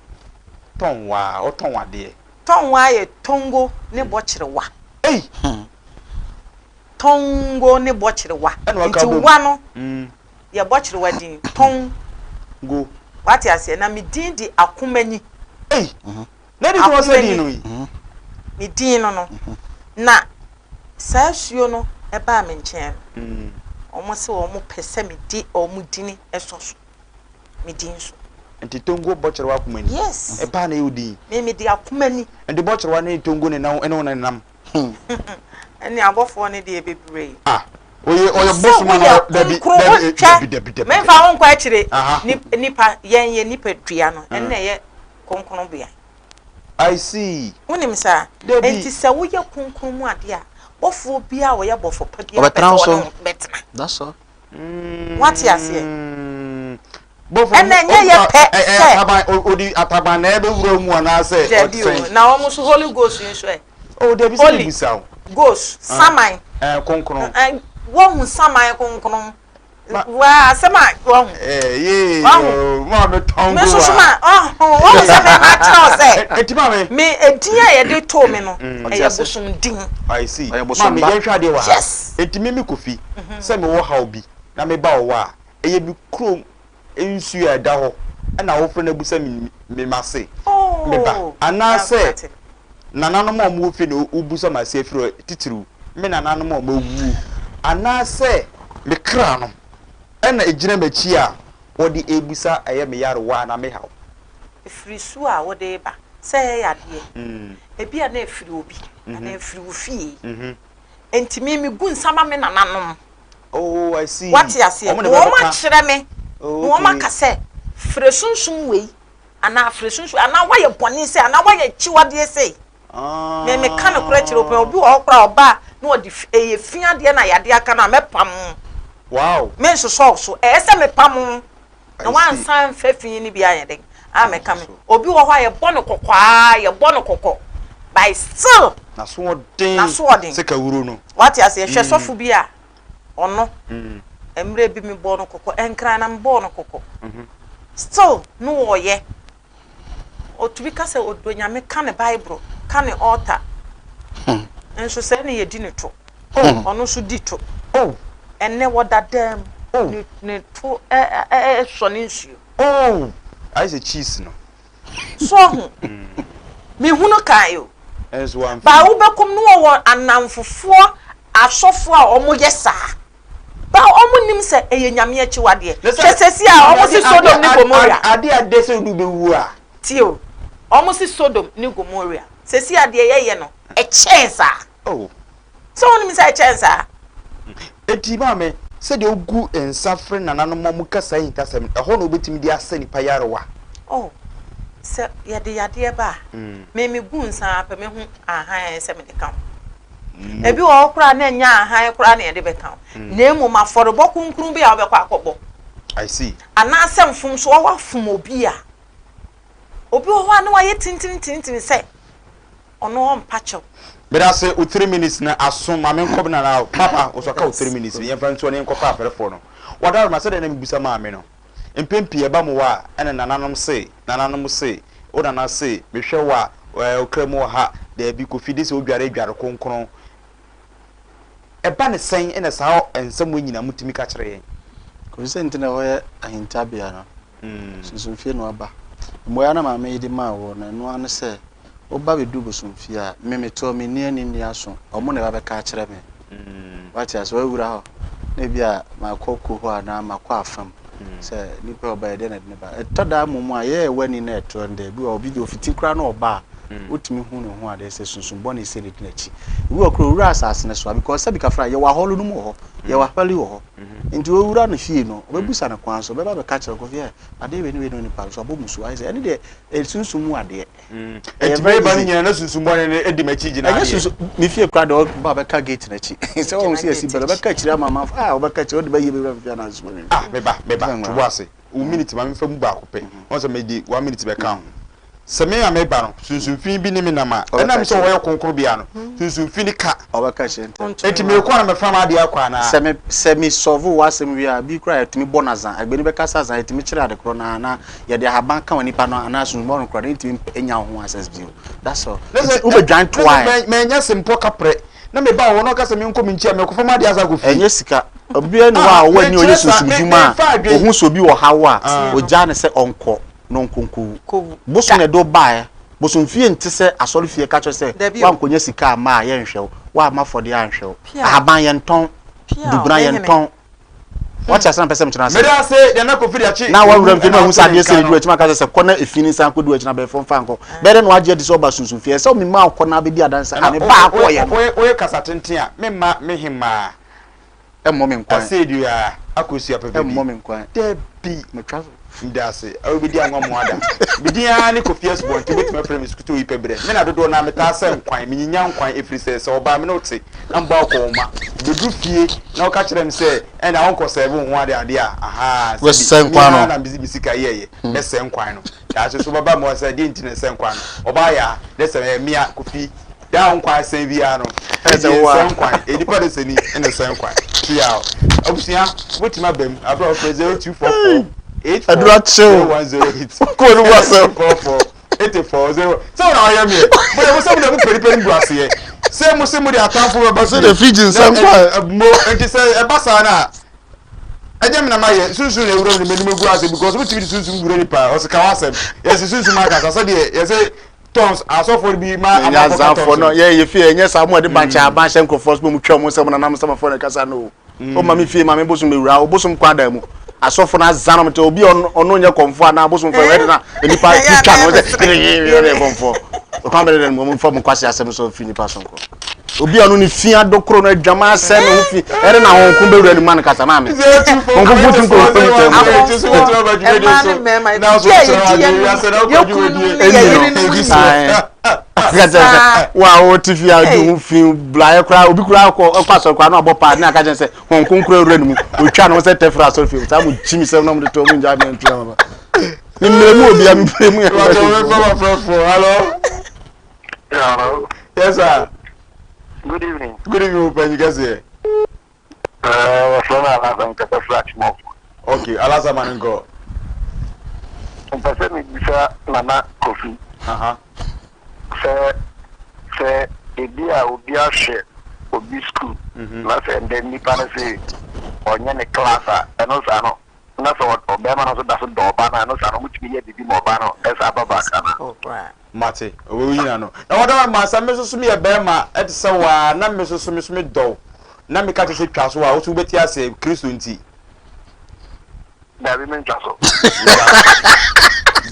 Tɔn waa, wotɔn adeɛ. Tɔn waa yɛ tongo ne bɔkyerewa. Ei! Tongo ne bɔkyerewa. Ɛna waka Nti abom. wa no yɛ bɔkyerewa din. Ton. Go. Wate aseɛ? Na me din de Akomanyi. Ei! Na ɛde nti wɔsɛ din no yi? Me din no no. Na saa asuo no baa me nkyɛn no, wɔn se wɔn pɛ sɛ me de wɔn dini sɔ so, me din so. Nti Tongo Bɔkyerɛwa Akomani? Yes. Ɛbaa na ɛyɛ wo din? Me me de Akomani. Nti Bɔkyerɛwa ne Tongo ne nan ɛne wo nenam? Ɛne abɔfoɔ no deɛ bebree. Ah, oye ɔyɛ bosom ana dabi dabi dabi dabi dabi. Menfa wo nkɔ akyire. Nipa yɛn yɛ nipa dua no ɛna ɛyɛ kronkron bea. I see. Wonim saa? Dabi. Enti sɛ woyɛ kronkron mu adeɛ a, bɔfoɔ biara a ɔyɛ bɔfo pa biara pɛ Ɔbɛtena sɛ wo ɔne so. wo bɛtena. That's all. Woate aseɛ? Bɔfo Ɛna ɛnyɛ yɛ pɛ sɛ. Ataban odi ataban na ɛbɛwura mu anaasɛ Dabi o, ɔte sɛn? na wɔn nso Holy Ghost yi nso ɛ? Oh, dabi sɛ Holy mebisa wo. Ghost, saman. Ɛɛ, kronkron. Ɛ, woahu saman kronkron? Ma. Waa, asɛm a wahu. Eh, yee, Wahu. oh, maame tɔngo Me nso so a. ma, ɔho, wahu sɛ me ma kyerɛ wo sɛ. Eti maame. Me edin a yɛde too me no, Ɔte ɛyɛ ase. bosom din. I see. Ɔyɛ bosom Maame, ba. yɛnhwɛ adeɛ wɔ ha. Yes. Enti me me Kofi, sɛ mewɔ haw bi na meba wo hɔ a, ɛyɛ me kurom nsuo a ɛda hɔ na wofrɛ no abusa me me m'ase me ba Oh, anaasɛ mate. nananom a wɔwɔ fie na wobusa m'ase afiri hɔ titiriw me nananom a wɔawuo anaasɛ me kra no na ɛgyina m'akyi a wɔde rebusa ɛyɛ me yarewa anaa me haw. Ɛfiri su a wode reba sɛ ɛyɛ yadeɛ, ebi a na ɛfiri obi anaa ɛfiri wo fie. Enti me megu nsa ma me nananom. Oh, I see. Wate aseɛ? Wɔn na Wɔn ɛbɛka. akyerɛ me. Na wɔn aka sɛ, frɛ sunsum wei, anaa frɛ sunsum, anaa woayɛ bɔne sei, anaa woayɛ akyiwadeɛ sei. Me meka nokorɛ kyerɛ wo paa, obi wɔ hɔ koraa a ɔba a na ɔde fi, ɛyɛ fi adeɛ na yadeɛ aka no a, mɛpam wo. Wow. Mensosɔ wo so. Ɛyɛ sɛ mepam wo. Na I see. woansan amfa fi no bi anyɛ dɛn? Ammɛka me. Ansoso. Obi wɔ hɔ a yɛbɔ no kɔkɔ ara, yɛbɔ no kɔkɔ, but still, N'asoɔden n'asoɔden. sɛ kawuro no. Wate aseɛ? Hwɛ sɔfo bi a ɔno, mmerɛ bi mebɔɔ no kɔkɔ, Nkran na mebɔɔ no kɔkɔ. Still, na ɔreyɛ. Ɔtumi ka sɛ ɔdɔ Nyame, ka ne Bible, ka ne altar. Nso sɛɛ na yɛdi ne to. Ɔno nso di to. Ɛnnɛ wɔda dan mu, ne to sɔ ne nsuo. Oh! Ayɛ sɛ cheese no. So ɔho? Mehunu kae o. Ɛnso wamfi. Ba wobɛkɔm no wɔwɔ anamfofoɔ asɔfoɔ a wɔyɛ saa. Ba wɔn nim sɛ ɛyɛ Nyame akyiwadeɛ. Hwɛ sɛsi a wɔn si Sodom ne Gomoria. Ade a dɛ sɛ wode wobɛwu a. Tie o, wɔn si Sodom ne Gomoria. Sɛsi a deɛ yɛyɛ no ɛkyɛn saa. Oh. Sɛ wonim sɛ ɛkyɛn saa? Enti maame, sɛdeɛ wogu nsa frɛ nananom ma wɔka saa ahintasɛm no, ɛhɔ na wobɛtumi de asa nnipa nyarewa. Oh, sɛ yɛde yadeɛ ba a, me megu nsa ara pɛ, mɛhu ahan a ɛsɛ sɛ mede ka ho. Ebi wɔ hɔ koraa a na ɛnyɛ ahan koraa na yɛde bɛka ho, na mmom afɔrebɔ kronkron bi a wobɛkɔ akɔbɔ. I see. Anaasɛ mfomsoɔ woafom obi a, obi wɔ hɔ a na wayɛ tintintintin sɛ ɔno ɔmpa kyɛw. Medase wo three minutes no aso ma menkɔ me nana hɔ papa wo so aka wo three minutes no yɛmfa ntoɔ na yɛnkɔfa afɛrefoɔ no wadaroma sɛdeɛ na mebisa maame no mpɛn pii ɛba mu hɔ a ɛna nananom se nananom se wo nana se mehwɛ wo a ɛɛ okra mu wɔ ha daabi kofi de sɛ wodware dware kronkron ɛba ne sɛn ɛna saa nsɛm wei nyinaa motumi ka kyerɛ yɛn. Kofi sɛ nti na ɛhɔ yɛ ahintabea no Sunsumfie na waba. Mmuaeɛ a na maame yi de maa woɔ no, ɛno ara ne sɛ, woba bɛduru bosomfie a, me metoɔ, menni ani nni aso, wɔn na ɛba bɛka akyerɛ me. Woate aseɛ? Woawura hɔ, na ebia makɔ kuo hɔ anaa makɔ afam sɛ nipa a ɔbaeɛ, deɛn na ɛde no ba. Ɛtɔ da mmom a, yɛn a yɛwɔ ani na ɛtoɔ no deɛ, ebi wɔ hɔ, obi deɛ ɔfiti koraa na ɔba a, wotumi hu ne ho adeɛ sɛ sunsum bɔne sei na ɛdi n'akyi. Ebi wɔ hɔ koraa, ɔwura asase no so a, because sɛbi kafra, yɛwɔ ahɔlo no mu wɔ hɔ, yɛwɔ ahwali wɔ hɔ. Nti owura no fie no, ɔbɛbusa no kwan so, ɔbɛba abɛka akyerɛ no, Kofi ɛ, adeɛ wei ne wei ne onipa no so, abɔ musuo, ayɛ sɛ, ɛne deɛ, ɛyɛ sunsum mu adeɛ. Ɛyɛ Nti very meba no easy. nyinaa na sunsum bɔne no di m'akyi gyina Ɛnyɛ adeɛ. sunsum, me fie koraa deɛ ɔba abɛka gate no akyi. Sɛ wahu Gyina sɛ yɛasi gate bɛl, akyi. ɔbɛka akyire ama amanfoɔ, ah, ɔbɛka akyire, wode bɛyɛ bɛwura me fie anaa sunsum bɔne. Ah, meba, meba, Sɛ to bo ase. Wo minute ma memfa mu baako pɛ. Wahu sɛ mede one minute bɛka ho. Sɛ me a meba no, sunsum fi bi ne me nam a, ɛnam sɛ hɔ yɛ kronkronbea no, sunsum fi no ka. Ɔbɛka kyerɛ ntɛm. Enti merekɔ a na mɛfa m'adeɛ akɔ anaa? Sɛ me sɛ me solve w'asɛm wie a, bi koraa yɛtumi bɔ no azan. Agbeni bɛka sɛ azan, yɛtumi kyerɛ ade korɔ no ara na yɛde ahaban ka onipa no anaa sunsum bɔ no korɔ no, ɛntumi nya wo ho access bio. That's all. Na sɛ Nti wobɛdwan na toa sɛ ɛ. mɛ manya sempɔ kaprɛ na meba hɔ na ɔka sɛ menkɔ me nkyi a, mekɔfa m'adeɛ asan akɔ fie. Ɛnyɛ sika. Obiara nni hɔ a Ah, ɔwɔ ani a ɔyɛ mekyerɛ saa, sunsum me dwuma a memfa adwene. ohu sɛ obi wɔ haw a, Ah. ogyaa no sɛ ɔnkɔ. na ɔnkɔ nkɔwu. Kɔwu. Bosom Da. na ɛde wo baeɛ. Bosomfie nte sɛ asɔrefie ka kyerɛ sɛ Dabi o. woankɔnya sika amma a yɛnhwɛ wo, woamma afɔdeɛ anhwɛ wo. Pia o. Ahaban yɛntɔn, Pia o, dubena me hene. yɛntɔn. Woate aseɛ na mpɛ sɛ mekyerɛ no ase? Meda ase Nana Kofi Dakye Na Owu wawura mfie ɛna no ahu sɛ wote ne adeɛ sei nka na ɛdi no. w'akyi ma aka kyerɛ sɛ kɔ na efi no nsan kɔdi w'akyi na abɛɛfo mfa nkɔ. Bɛyɛ dɛn na woagye adi sɛ ɔba sunsumfie? Ɛsɛ sɛ mema wokɔ na abɛdi adanse sɛ, ah, Nana mebaa kɔeɛ no. woyɛ kasa tenten a memma me hemaa. Ɛmmɔ me nkwan. Asɛdua akosua papa bi. Ɛmmɔ me nkwan. Dabi. Metwa so. Medase. Wobɛdi anwa mmoa da. Me din ara ne Kofi Asubɔnten, wobɛtumi afrɛ me Sukutoo yi pɛ berɛ. Me na dodoɔ no ara metaa sɛ nkwan, menyinya nkwan ɛfiri sɛ, sɛ ɔbaa me ne wo te na mebɔ akɔnhoma. Mebɛduru fie na woka kyerɛ me sɛ ɛnna wonkɔ sɛɛve wo ho ade adeɛ a, ahaa, sɛbi, me ara na mede me sika yɛeɛ, mɛsɛe nkwan no. Daakye nso wobɛba me hɔ sɛ deɛn nti na ɛsɛe nkwan no? Ɔbaa yaa, na sɛ ɛyɛ mea, Kofi. Daa nkwan sɛn biara no, ɛsɛ nsɛn nkwan, nipa de sɛni ɛna sɛn nkwan. Tia abusua, wobɛtumi aba mu abira wɔfrɛ 0244 84 0108 0244 84 0 sɛ wɔn a wɔyɛ meɛ bóyá mo sɛ mo de mo pɛ nipa no gu aseɛ sɛ mo sɛ mo de atamfo bɛba fie sɛ fridge nsɛm kwan mo nti sɛ ɛba saa no a ɛnyɛ me na mayɛ sunsun na ewura mu na m'anim egu ase because wotumi de sunsun wura nipa ɔsɛ ka w'asɛm yɛsɛ sunsun akasa sɛdeɛ yɛsɛ tons asɔfoɔ no bi ma Ɛnyɛ amanfoɔ ka azafoɔ tons no no. yɛ yɛ fie ɛnyɛ saa mo ɛde bankyɛ aban hyɛ nkurɔfoɔ so mo twɛ mo nsɛm nanam nsɛm afɔ na ɛkasa no o ma me fie ma me bosom bewura o bosom kɔ adan mu asɔfo no azan mo te obi ɔno ɔno nyɛ kɔnfoɔ anaa bosom fɛ ɛde na nipa twitwa no sɛ yɛ kɔnfoɔ ɔkwan bɛrɛ dɛ mo mfa mo kwasi asɛm so fi nipa so nkɔ. Obi a ɔno ne fi adokoro no adwama asɛ ne ho fi ɛne na honhom kronkron bɛwura ne mu ma no kasa maame. Honhom kronkron tumi kɔ wura mu tɛm. Mmaa ne mmarima yɛ yɛdi yɛn yɛ kunu ne yɛ yere no mu nyinaa. Wo a wote fie a wodi ho fi blaeɛ koraa obi koraa kɔ kɔ asɔre koraa na ɔbɔ paa ne aka kyerɛ sɛ honhom kronkron awura ne mu otwa ne ho sɛ tɛfrɛ asɔre fie saa mo kyi mi sɛm na mo de to mo ngya mɛ ntua ma me mmerɛ mu obia me mmerɛ mu yɛ. Hello. Yes, sir. Good evening. Good evening, Opanyi Kɛseɛ. Wɔfrɛ me Alasa, mekasa firi Akyemɔfo. Okay, Alasa ma no nkɔ. Mepɛ sɛ mebisa Nana Kofi sɛ sɛ ebi a obi ahwɛ obi sukuu na sɛ ndɛ nnipa no se ɔnyɛ ne class a, ɛno saa no na sɛ ɔbarima no nso da so dɔ ɔbaa no a, ɛno saa no wɔtumi yɛ biribi ma ɔbaa no san ba back anaa? Mate, ɔbɛwu nyina no. Na wɔda ma sɛ me nso so meyɛ barima te sɛ wo ara, na me nso so me so medɔ wo, na meka kyerɛ sɛ twa so a, wo nso wobɛte aseɛ, Kristo nti. Dabi, mentwa so.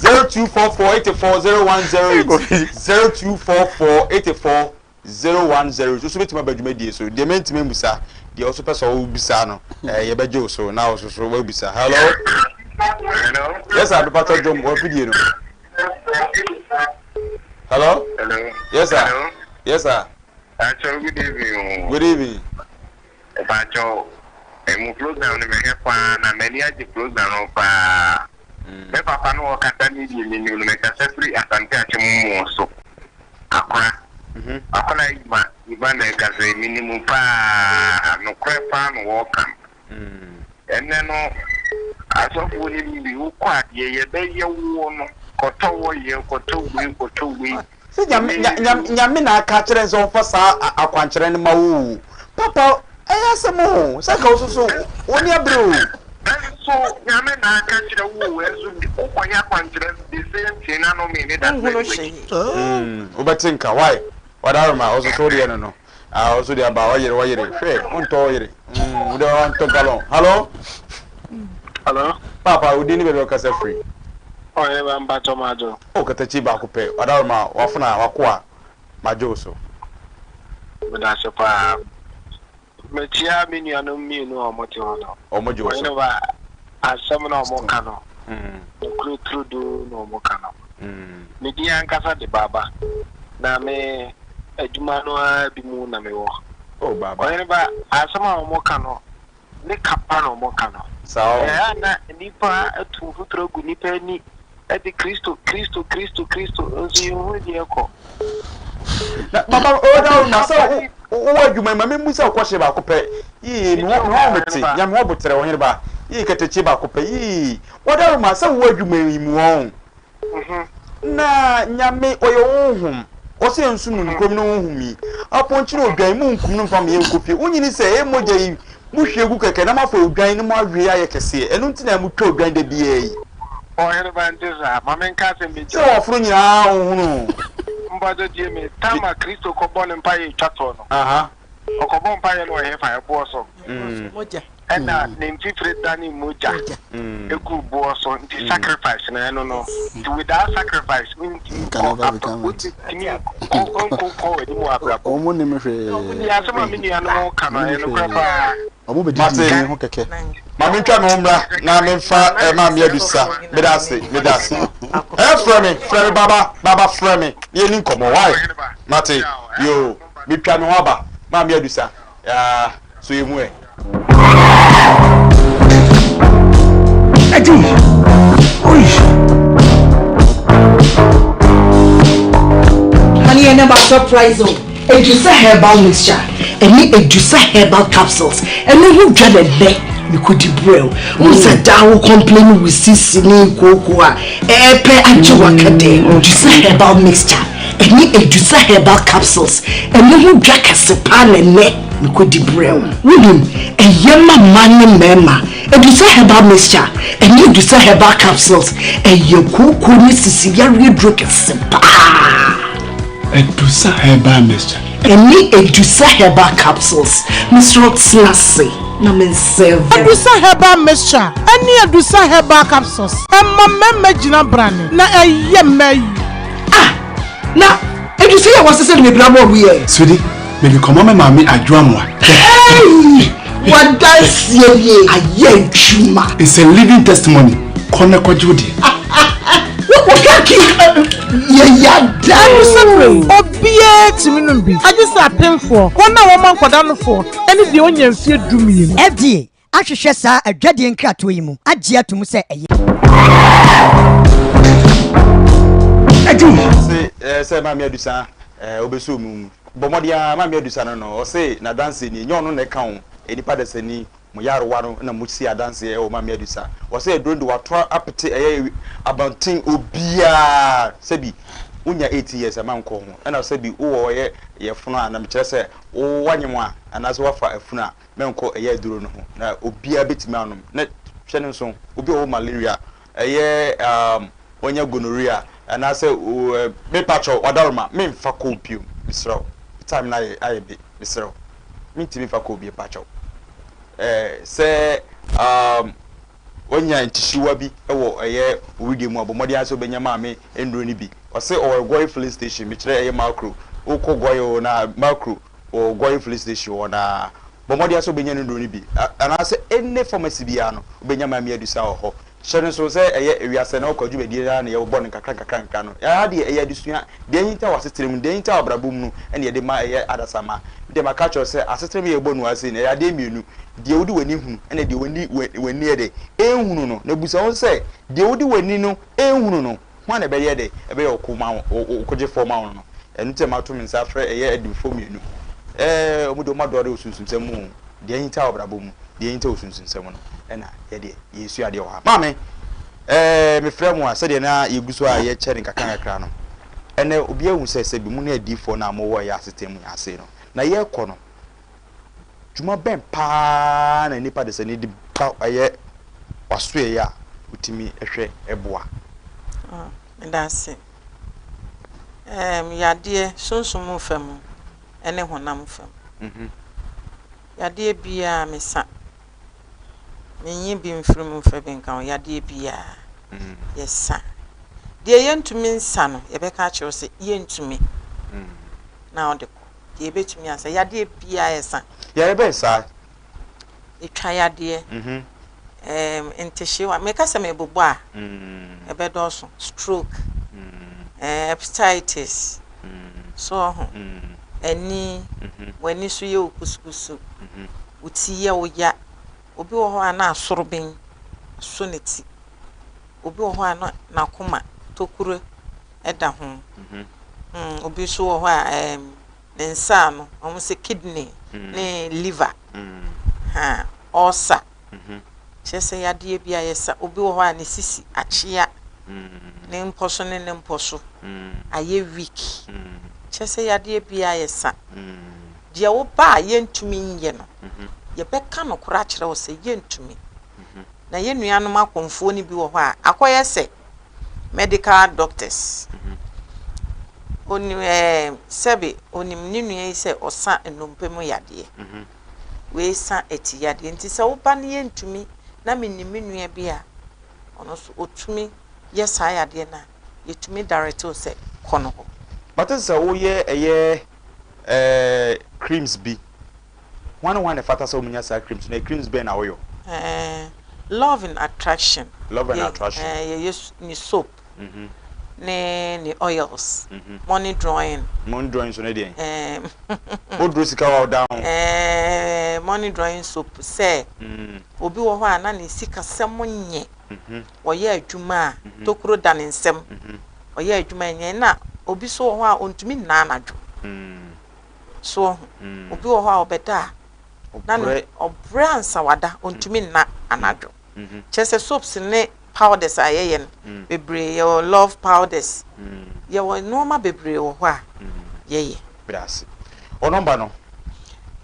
0244 84 0108 0244 84 010 so so bɛtumi aba dwumadie so deɛ mɛntumi amusa deɛ ɔso pɛ sɛ wobisa no eh, yɛbɛgye wo so na ɔso so wabisa hello hello yes sir mepatɔ dwom wafidie no hello hello yes sir hello yes sir Pacho, good evening. Good evening. Pacho, emu program no mehwɛ paa na m'ani agye program no paa. Mm. Me papa no ɔkasa ne deɛ menim no mekasa firi Asante Akyem mmoɔ so. Akora. Akora yi ma Iba na ɛkasa yi menim paa nokorɛ paa na wɔka no. Ɛnnɛ no asɔfoɔ no mu bi wokɔ adeɛ yɛbɛyɛ woɔ no kɔtɔ wɔyɛ kɔtɔ wei kɔtɔ wei. Sɛ Nyame nya Nyame na aka akyerɛ no sɛ ɔmfa saa akwankyerɛ no ma wo o. Papa ɛyɛ asɛm o, sɛ nka wo nso so w'ani abere o. Nso Nyame na aka kyerɛ wo o, nso wokɔyɛ akwankyerɛ no the same thing na no me ne da Wonhunu hwee. Mm, wobɛte nka, why? Wadaroma, wo nso so wodeɛ no no. Ah, wo nso deɛ aba, ɔyere, ɔyere, hwɛ, wontɔ ɔyere. Mm, wode wontɔ galon. Hello? Hello? Papa, wo din ne baabi a wokasa firi? Ɔhene ba mpakyɛw madwo. Oh, katakyi baako pɛ. Wadaroma, wafona, wakoa, madwo wo so. Medase paa. Mekyia me nuanom mmienu a wɔte hɔ no. Wɔn gye wo so. Ɔhene ba, asɛm no a wɔka no, nokorɛ turodoo na wɔka no. Me din ankasa de Baaba, na me adwuma no ara bi mu na mewɔ. Oh, Baaba. Ɔhene ba, asɛm a wɔka no, ne ka pa na wɔka no. Saa o. Ɛyɛ a na nnipa atu mfuturo agu nnipa ani de Kristo, Kristo, Kristo, Kristo, nso yɛnhunu deɛ ɛkɔ. Na baba o da o na sɛ wo wɔ adwuma yi ma me mmusa wo kɔhyɛ baako pɛ yii me ho me ho mete nya me ho boterɛ ɔhene ba yii kɛtɛkye baako pɛ yii wɔda o ma sɛ wo wɔ adwuma yi mu ɔn Na Nyame ɔyɛ honhom, ɔsɛ yɛn nsom no nokorɛm ne honhom yi. Apɔnkye ne odwan, monkum no mfa ma yɛnkɔ fie. Wonyini sɛ ɛyɛ mogya yi mohwie gu kɛkɛ na moafa odwan no moawe ayɛ kɛseɛ. Ɛno nti na motwa odwan da biara yi. Ɔhene ba nte saa. Ma menka asɛm bi nkyerɛ wo. Sɛ wɔforo nyinaa wohunu. Mpakyɛ tie me. Tam a Kristo kɔbɔ ne mpaeɛ twa toɔ no. Ɔkɔbɔɔ mpaeɛ no wɔ hefa? Ɛboɔ so. Ɛna ne mfifire danee mogya guu boɔ so. Nti sacrifice no ɛno no. Nti without sacrifice wontumi nkɔ abra wontumi nkɔ nkɔ w'anim wɔ abrabɔ mu. Wɔn nim hwee. Nti asɛm a me nuanom ka no ɛyɛ nokorɛ paa. Wɔn bɛ didi yɛn ho kɛkɛ. Ma mentwa me ho mmra na memfa eh, Maame Adusa. Meda ase, meda ase. Eh, frɛ me, frɛ me baba, baba frɛ me. Na yɛni nkɔmmɔ, why? Mate, yoo. Metwa me ho aba, Maame Adusa, ah, so yɛ mu ɛ. Eddie, oi. Honey, I never surprise o. Edusa herbal mixture ɛne Edusa herbal capsules ɛno ho dwa na ɛnɛ mekɔdi brɛ o. Wohu sɛ daa wo complain wo sisi ne kooko a ɛɛpɛ agye waka dɛ. Edusa herbal mixture Ɛne Adusa herbal capsules, ɛno ho dwa kɛse paa na ɛnnɛ mekɔdi brɛ wo. Wonim, ɛyɛ ma mmaa ne mmarima. Adusa herbal mixture ɛne Adusa herbal capsules, ɛyɛ kooko ne sisi yareɛ duro kɛse paa. Adusa herbal mixture. Ɛne Adusa herbal capsules, mesrɛ wo tena ase na me nsɛve wo. Adusa herbal mixture ɛne Adusa herbal capsules, ɛma mmarima gyina brane na ɛyɛ mmaa yie. Ah! Na ɛdu sɛ yɛ wɔsesɛ no mebira bɔɔ mu yɛ. Sweetie, Mede kɔma me maame Adwoa Amoah. Hey! W'adanseɛ nie, ayɛ adwuma. It's a living testimony. Kɔ na kɔgye wo deɛ. Woka ki yɛ yada. Ɛno obiara tumi nom bi, agye sɛ apemfoɔ, wɔn a wɔma nkwadaa nofoɔ, ne deɛ ɔnya mfeɛ dumienu. FDA ahwehwɛ saa adwadie nkratoɔ yi mu agye ato mu sɛ ɛyɛ. Se eh, sɛ Maame Adusa eh, ɔbɛsɔ mu. Bɔ mmɔden ara, Maame Adusa no no, ɔse n'adanseɛ nie, nyɛ ɔno na ɛka o, nnipa dasani, mo yarewa no na mosi adanseɛ wɔ Maame Adusa. Ɔse aduro no de wato apete ɛyɛ abɔnten obiara, sɛbi wonya 18 years a ma nkɔ ho, ɛna sɛbi wowɔ ɛyɛ yɛfono a, na mekyerɛ sɛ wo wanyem a, anaasɛ wafa afunu a, mɛnkɔ ɛyɛ aduro no ho, na obiara bɛtumi anom. Na hwɛ no nso, obi a ɔwɔ malaria, ɛyɛ um, wanya gonorrhea, anaasɛ uh, mepa kyɛw, wadaroma, memfa kɔɔ bio, mesrɛ wo, time no ayɛ ayɛ be, mesrɛ wo, mentumi mfa kɔɔ bio, pa kyɛw. Eh, sɛ um, wanya ntihyiwa bi wɔ ɛyɛ owidie mu a, bɔ mmɔden ara sɛ wobɛnya maame nnuro no bi. Ɔse ɔwɔ Gɔe filling station, mekyerɛ ɛyɛ Makro, wokɔ Gɔe o na Makro, wɔ Gɔe filling station hɔ na bɔ mmɔden ara sɛ wobɛnya ne nnuro no bi anaasɛ any pharmacy biara no wobɛnya Maame Adusa wɔ hɔ. Hyɛ no nso sɛ ɛyɛ ewiase na wokɔ dwumadie no ara na yɛbɔ no nkakra nkakra nkakra no. Ɛha deɛ ɛyɛ adesua, deɛ ahinta wɔ asetena mu, deɛ ahinta wɔ abrabɔ mu no ɛna yɛde ma ɛyɛ adasamma. Me deɛ maka akyerɛ wo sɛ asetena mu yɛbɔ no ase no ɛyɛ adeɛ mmienu, deɛ wode w'ani hunu ɛna deɛ w'ani w'ani yɛ dɛ ɛnhunu no. Na bisa wo ho sɛ deɛ wode w'ani no ɛnhunu no Hwan na ɛbɛyɛ dɛ ɛbɛyɛ ɔko ma wo, ɔkogyefoɔ ma wo no? Ɛno nti na mato me nsa afrɛ ɛyɛ adwumfoɔ mmienu. Ɛɛ, wɔn deɛ wɔadɔre wɔ sunsumsɛm mu o, deɛ ahinta wɔ abrabɔ mu, deɛ ahinta wɔ sunsumsɛm no, ɛna yɛ deɛ yɛresua adeɛ wɔ ha. Maame, ɛɛ, mefrɛ mo a, sɛdeɛ na yɛgu so a yɛkyɛ no nkakra nkakra no, ɛnnɛ obiara hu sɛ sɛbi mo ne adiyifoɔ no a mowɔ ɛyɛ asetena mu ase no, na yɛrekɔ no, Dwuma bɛn paa na nnipa desani de ba ɛyɛ w'asoɛeɛ a wotumi hwɛ boa? Ah, meda ase. Ɛɛm, yadeɛ, sunsum fam ne honam fam. Mm-hmm. Yadeɛ biara mesa. Menyi bi mfiri mu mfa bi nka ho. Yadeɛ biara, mm. yɛsa. Deɛ yɛntumi nsa no, yɛbɛka akyerɛ wo sɛ yɛntumi. Mm. Na wode kɔ. Deɛ yɛbɛtumi asa, yadeɛ biara yɛsa. Yareɛ bɛn saa? Ɛtwa yadeɛ, ɛɛm, ntehyewa. Meka sɛ mebobɔ a, ɛbɛdɔɔso. Stroke, ɛɛ, hepatitis, so ɔho, ani, w'ani so yɛ wo kusukusu, wo ti yɛ wo ya. Obi wɔ hɔ a na asoroben so ne ti. Obi wɔ hɔ a na n'akoma tokuro da ho. Obi nso wɔ hɔ a ɛɛm ne nsa ano, wɔn sɛ kidney ne liver, ha ulcer. Kyerɛ sɛ yadeɛ bi a yɛsa. Obi wɔ hɔ a ne sisi akyea, ne mpɔ so ne ne mpɔ so ayɛ weak. Kyerɛ sɛ yadeɛ bi a yɛsa. Deɛ woba a yɛntumi nyɛ no, yɛbɛka nokorɛ akyerɛ wo sɛ yɛntumi. Na yɛn nuanom akɔmfoɔ no bi wɔ hɔ a, akɔyɛ sɛ medical doctors. Onim ɛɛ sɛbe onim ne nua yi sɛ ɔsa nnompe mu yadeɛ. Wei sa ati yadeɛ. Nti sɛ woba no yɛntumi na menim me nua bi a ɔno nso ɔtumi yɛ saa yadeɛ no a, yɛtumi direct wo sɛ kɔ no hɔ. Mate sɛ woyɛ ɛyɛ ɛɛ creams bi. Hwan ne hwan na ɛfata sɛ wɔnya saa creams no? Na creams bɛn na woyɔ? Ɛɛ Love and Attraction. Love and Attraction. Ɛɛ yɛyɛ ne soap ne ne oils. Money drawing. Money drawing nso ne deɛn? Ɛɛ. Woduro sika wɔ ɔdan ho. Ɛɛ money drawing soap sɛ obi wɔ hɔ a na ne sikasɛm nyɛ. Ɔyɛ adwuma a tokuro da ne nsam. Ɔyɛ adwuma nyɛ na obi nso wɔ hɔ a ɔntumi nna anadwo. So wahu? Obi wɔ hɔ a ɔbɛda a, na ne ɔbrɛ ansa wada, ɔntumi nna anadwo. Kyerɛ sɛ soaps ne powders a yɛyɛ no bebree, yɛwɔ love powders, yɛwɔ nneɛma bebree wɔ hɔ a yɛyɛ. Meda ase. Wo nɔmba no?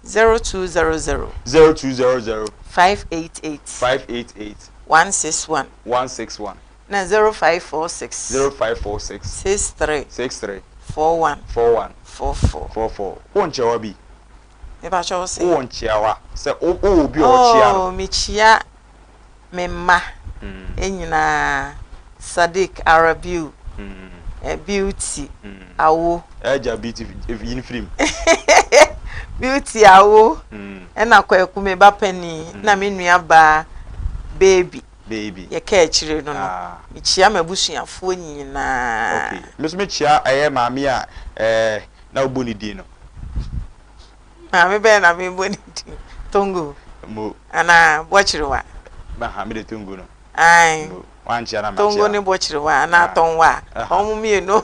0200. 0200. 588. 588. 161. 161. Na 0546. 0546. 63. 63. 41. 41. 44. 44. Wowɔ nkyeawa bi? Mepakyɛ wo se? Wowɔ nkyeawa? Sɛ wowɔ obi a ɔkyea no? Oh, mekyia me mma nyinaa, Sadiq, Arabiu, Beauty, Awo. Ɛgya Beauty yi no firi mu. Beauty awo ɛna Kwaku me ba panin na me nua baa Baby. Baby. Yɛka akyire no no. Mekyia m'abusuafoɔ nyinaa. Okay. Me nso mekyia ɛyɛ maame a ɛɛ na wobɔ ne din no. Maame bɛn na mebɔ ne din? Tongo. Mo. Anaa Bɔkyerewa. Aha, me de Tongo no. Ae. Mo. Wankyia na makyia. Tongo ne Bɔkyerewa anaa Tɔnwa. Wɔn mmienu.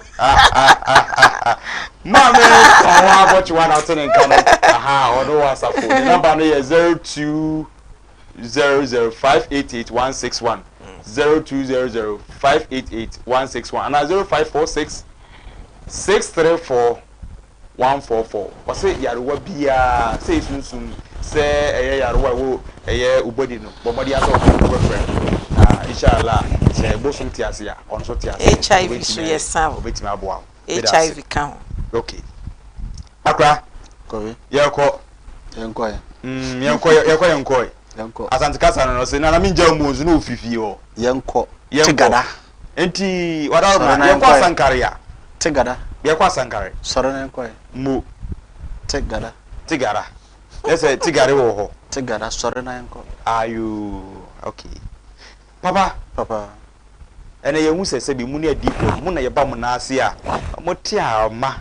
Maame Tɔnwa Bɔkyerewa na ɔte ne nka no. Aha, ɔno wɔ asafo. Ne namba no yɛ 0200 588 161. 0200 588 161 anaa 0546 634 144. Ɔse yarewa biaa sɛ ɛyɛ sunsum sɛ ɛyɛ yarewa a ɛwɔ ɛyɛ wo body no bɔ mmɔden ara sɛ wobɛfrɛ no na Insha Allah sɛ bosom te ase a ɔno nso te ase HIV so yɛ sa o. ɔbɛtumi aboa wo. Meda ase. HIV ka ho. Ok. Akora. Kɔwe. Yɛkɔ. Yɛnkɔ ɛ. Mm, yɛnkɔ yɛkɔ yɛnkɔ ɛ. Yɛnkɔ. Asante kasa no no se nana mengya wo mu nso na ofiri fie hɔ. Yɛnkɔ. Yɛnkɔ. Tigada. Enti wadaroma yɛkɔ Asankare a. Tigada. Yɛkɔ Asankare. Sɔre na yɛnkɔ ɛ. Mo. Tigada. Tigara. Yɛ sɛ tigare wɔ hɔ. Tigada sɔre na yɛnkɔ. Ayoo okay. Papa. Papa. Ɛnɛ yɛhu sɛ sɛbi mo ne adiifoɔ no mo na yɛba mo nan ase a mote ahama,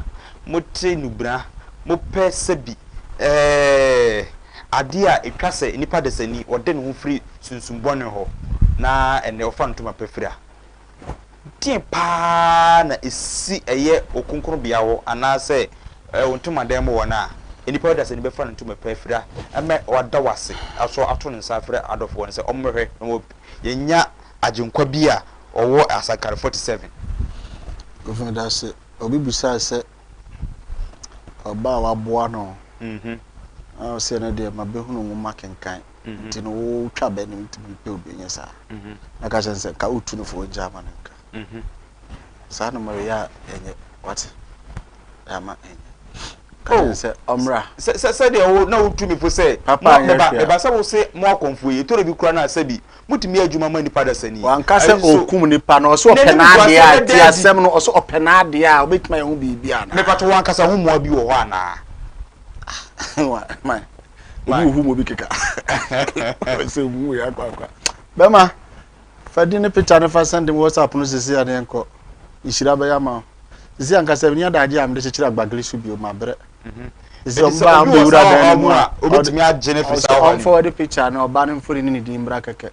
mote nubena, mopɛ sɛbi ɛɛ adeɛ a ɛtwa sɛ nipa dasani ɔde ne ho firi sunsum bɔne hɔ na ɛnnɛ ɔfa ntoma pa fira. Deɛn paa na ɛsi ɛyɛ wo kronkronbea hɔ anaasɛ wo ntomadan mu hɔ no a nnipa dasani bɛfa no ntoma pa afira ma wada wo ase asɔ ato ne nsa afrɛ adɔfoɔ no sɛ wɔmmɛhwɛ na yɛnya Agyenkwa bi a ɔwɔ Asankare 47. Kofi medase, obi bisae sɛ ɔba a waboa no na ɔse ɛno deɛ mabɛhunu nwoma kenkan nti no wotwa bɛ no ntumi mpɛ obi nyɛ saa na ka kyerɛ no sɛ nka wotu no fo ɔngya ama no nka saa no mmerɛ yɛ a ɛnyɛ wate ama ɛnyɛ ka kyerɛ no sɛ ɔmmra sɛ sɛ sɛdeɛ wo na wotu me fo sɛ papa anyɛ meba hwee a meba sɛ wo se mo akɔmfoɔ yi ɛtɔrɔ bi koraa no a sɛbi motumi yɛ adwuma ma nipa dasani Wanka sɛ ɔrekum nipa no, ɔsɛ ɔpɛ n'adeɛ a, tie asɛm no, ɔsɛ ɔpɛ n'adeɛ a, ɔbɛtumi ayɛ ho biribi anaa? Mepatɔ wankasa ho mmoa bi wɔ hɔ anaa? Man, obi wɔ hu mu obi keka. Sɛ hu yɛ akɔ akɔ. Bɛma, fa din ne picture no fa send me WhatsApp no sisi a ne yɛnkɔ. Nhyira bɛyɛ ama wo. Sisi ankasa menni adagye a mede kyekyere agbagele so bio, mabrɛ. Sɛ obi wɔ saa ɔhaw mu a, obetumi agye no afiri saa ɔhaw no mu. Ɔmfa picture no, ɔba no mfoni ne ne din mbra kɛkɛ.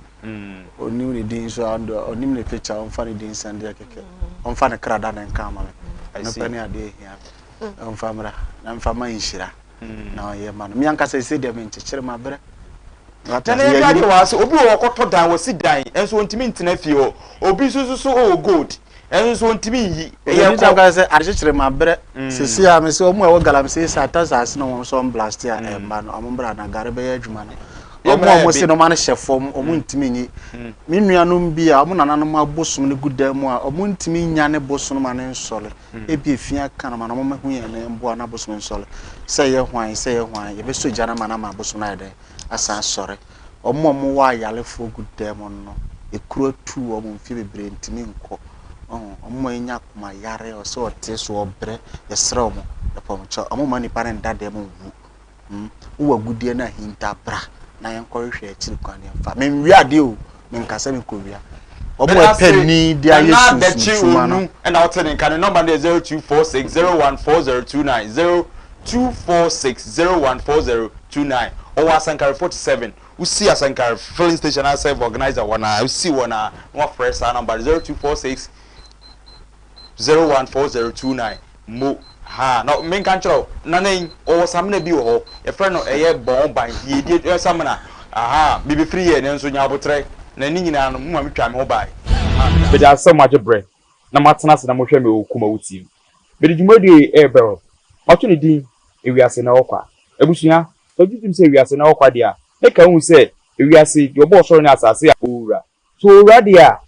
Onim ne din nso a, ɔnim ne picture, ɔmfa ne din nsɛndeɛ kɛkɛ. Ɔmfa ne kra da ne nka ama me. Ɛno pɛ ne adeɛ ehia me. Ɔmfa mmra na mfa ma nhyira na ɔnyɛ ma no. Me ankasa sɛ deɛ menkyekyere mabrɛ. Na na yɛhwɛ adeɛ wɔ ha sɛ obi wɔ hɔ ɔkɔtɔ dan, wɔsi dan, nso ɔntumi ntena fie hɔ. Obi nso nso so ɔwɔ gold. Ɛno nso ɔntumi nyi. Ɛyɛ kɔ. Ɛyɛ sɛ adekyekyere ma brɛ. Sisi a mesi wɔn a ɛwɔ galamsey sɛ ata saase na wɔn nso wɔn blast a ɛmba no wɔn bra na gare bɛyɛ adwuma no. Wɔn a wɔn si nneɛma no hyɛ fam wɔn ntumi nyi. Me nuanom bi a wɔn nananom abosom no gu dan mu a wɔn ntumi nya ne bosom ma ne nsɔre. Ebi efi aka no ma na wɔn hu yɛn na mboa na abosom nsɔre. Sɛ ɛyɛ hwan sɛ ɛyɛ hwan yɛbɛsɔ gya no ama no ama abosom no ayɛ dɛn asan asɔre. Wɔn a wɔwɔ ayarefoɔ gu dan mu no, ekuro atu wɔn mfeɛ bebree ntumi nkɔ. Wahu? Wɔn a wɔanya akoma yareɛ, ɔsɛ ɔte so, ɔbrɛ, yɛsrɛ wɔn, yɛpa wɔn kyɛw. Wɔmma nnipa no nda dan mu nwu. Hmm? Wowɔ agudeɛ no ahinta, bra na yɛnkɔhwehwɛ akyiri kwan na yɛmfa. Menwia adeɛ o, menka sɛ mekɔwia. Wɔn a ɛpɛ ni de ayɛ sunsum no. Ɛna wote ne nka ne nɔmba no yɛ 0246 014029 0246 014029 Ɔwɔ Asankare 47 Wosi Asankare filling station anaasɛ vulcanizer hɔ no a wosi hɔ no a na wafrɛ saa nɔmba no 0246 014029 Mo ha na menka nkyerɛ wo nana yi ɔwɔ samina bi wɔ hɔ yɛfrɛ no ɛyɛ bɔn ban yiedie ɛ samina aha mebɛfiri yɛ nanso nya aboterɛ na ne nyinaa no mo ma metwaa me ho bae aha meda ase. Meda ase sɛ moagye berɛ na moatena ase na mohwɛ me wɔ Kumawu TV. Mede dwumadie yi rebrɛ wo. Mato ne din Ewiase Nnɛ Hɔ Kwa. Abusua, sɛ wogye tom sɛ ewiase nnɛ hɔ kwa deɛ a, na ka hu sɛ ewiase, deɛ ɔbɔɔ ɔsoro ne asase a ɔwɔ wura. Sɛ ɔwɔ wura deɛ a,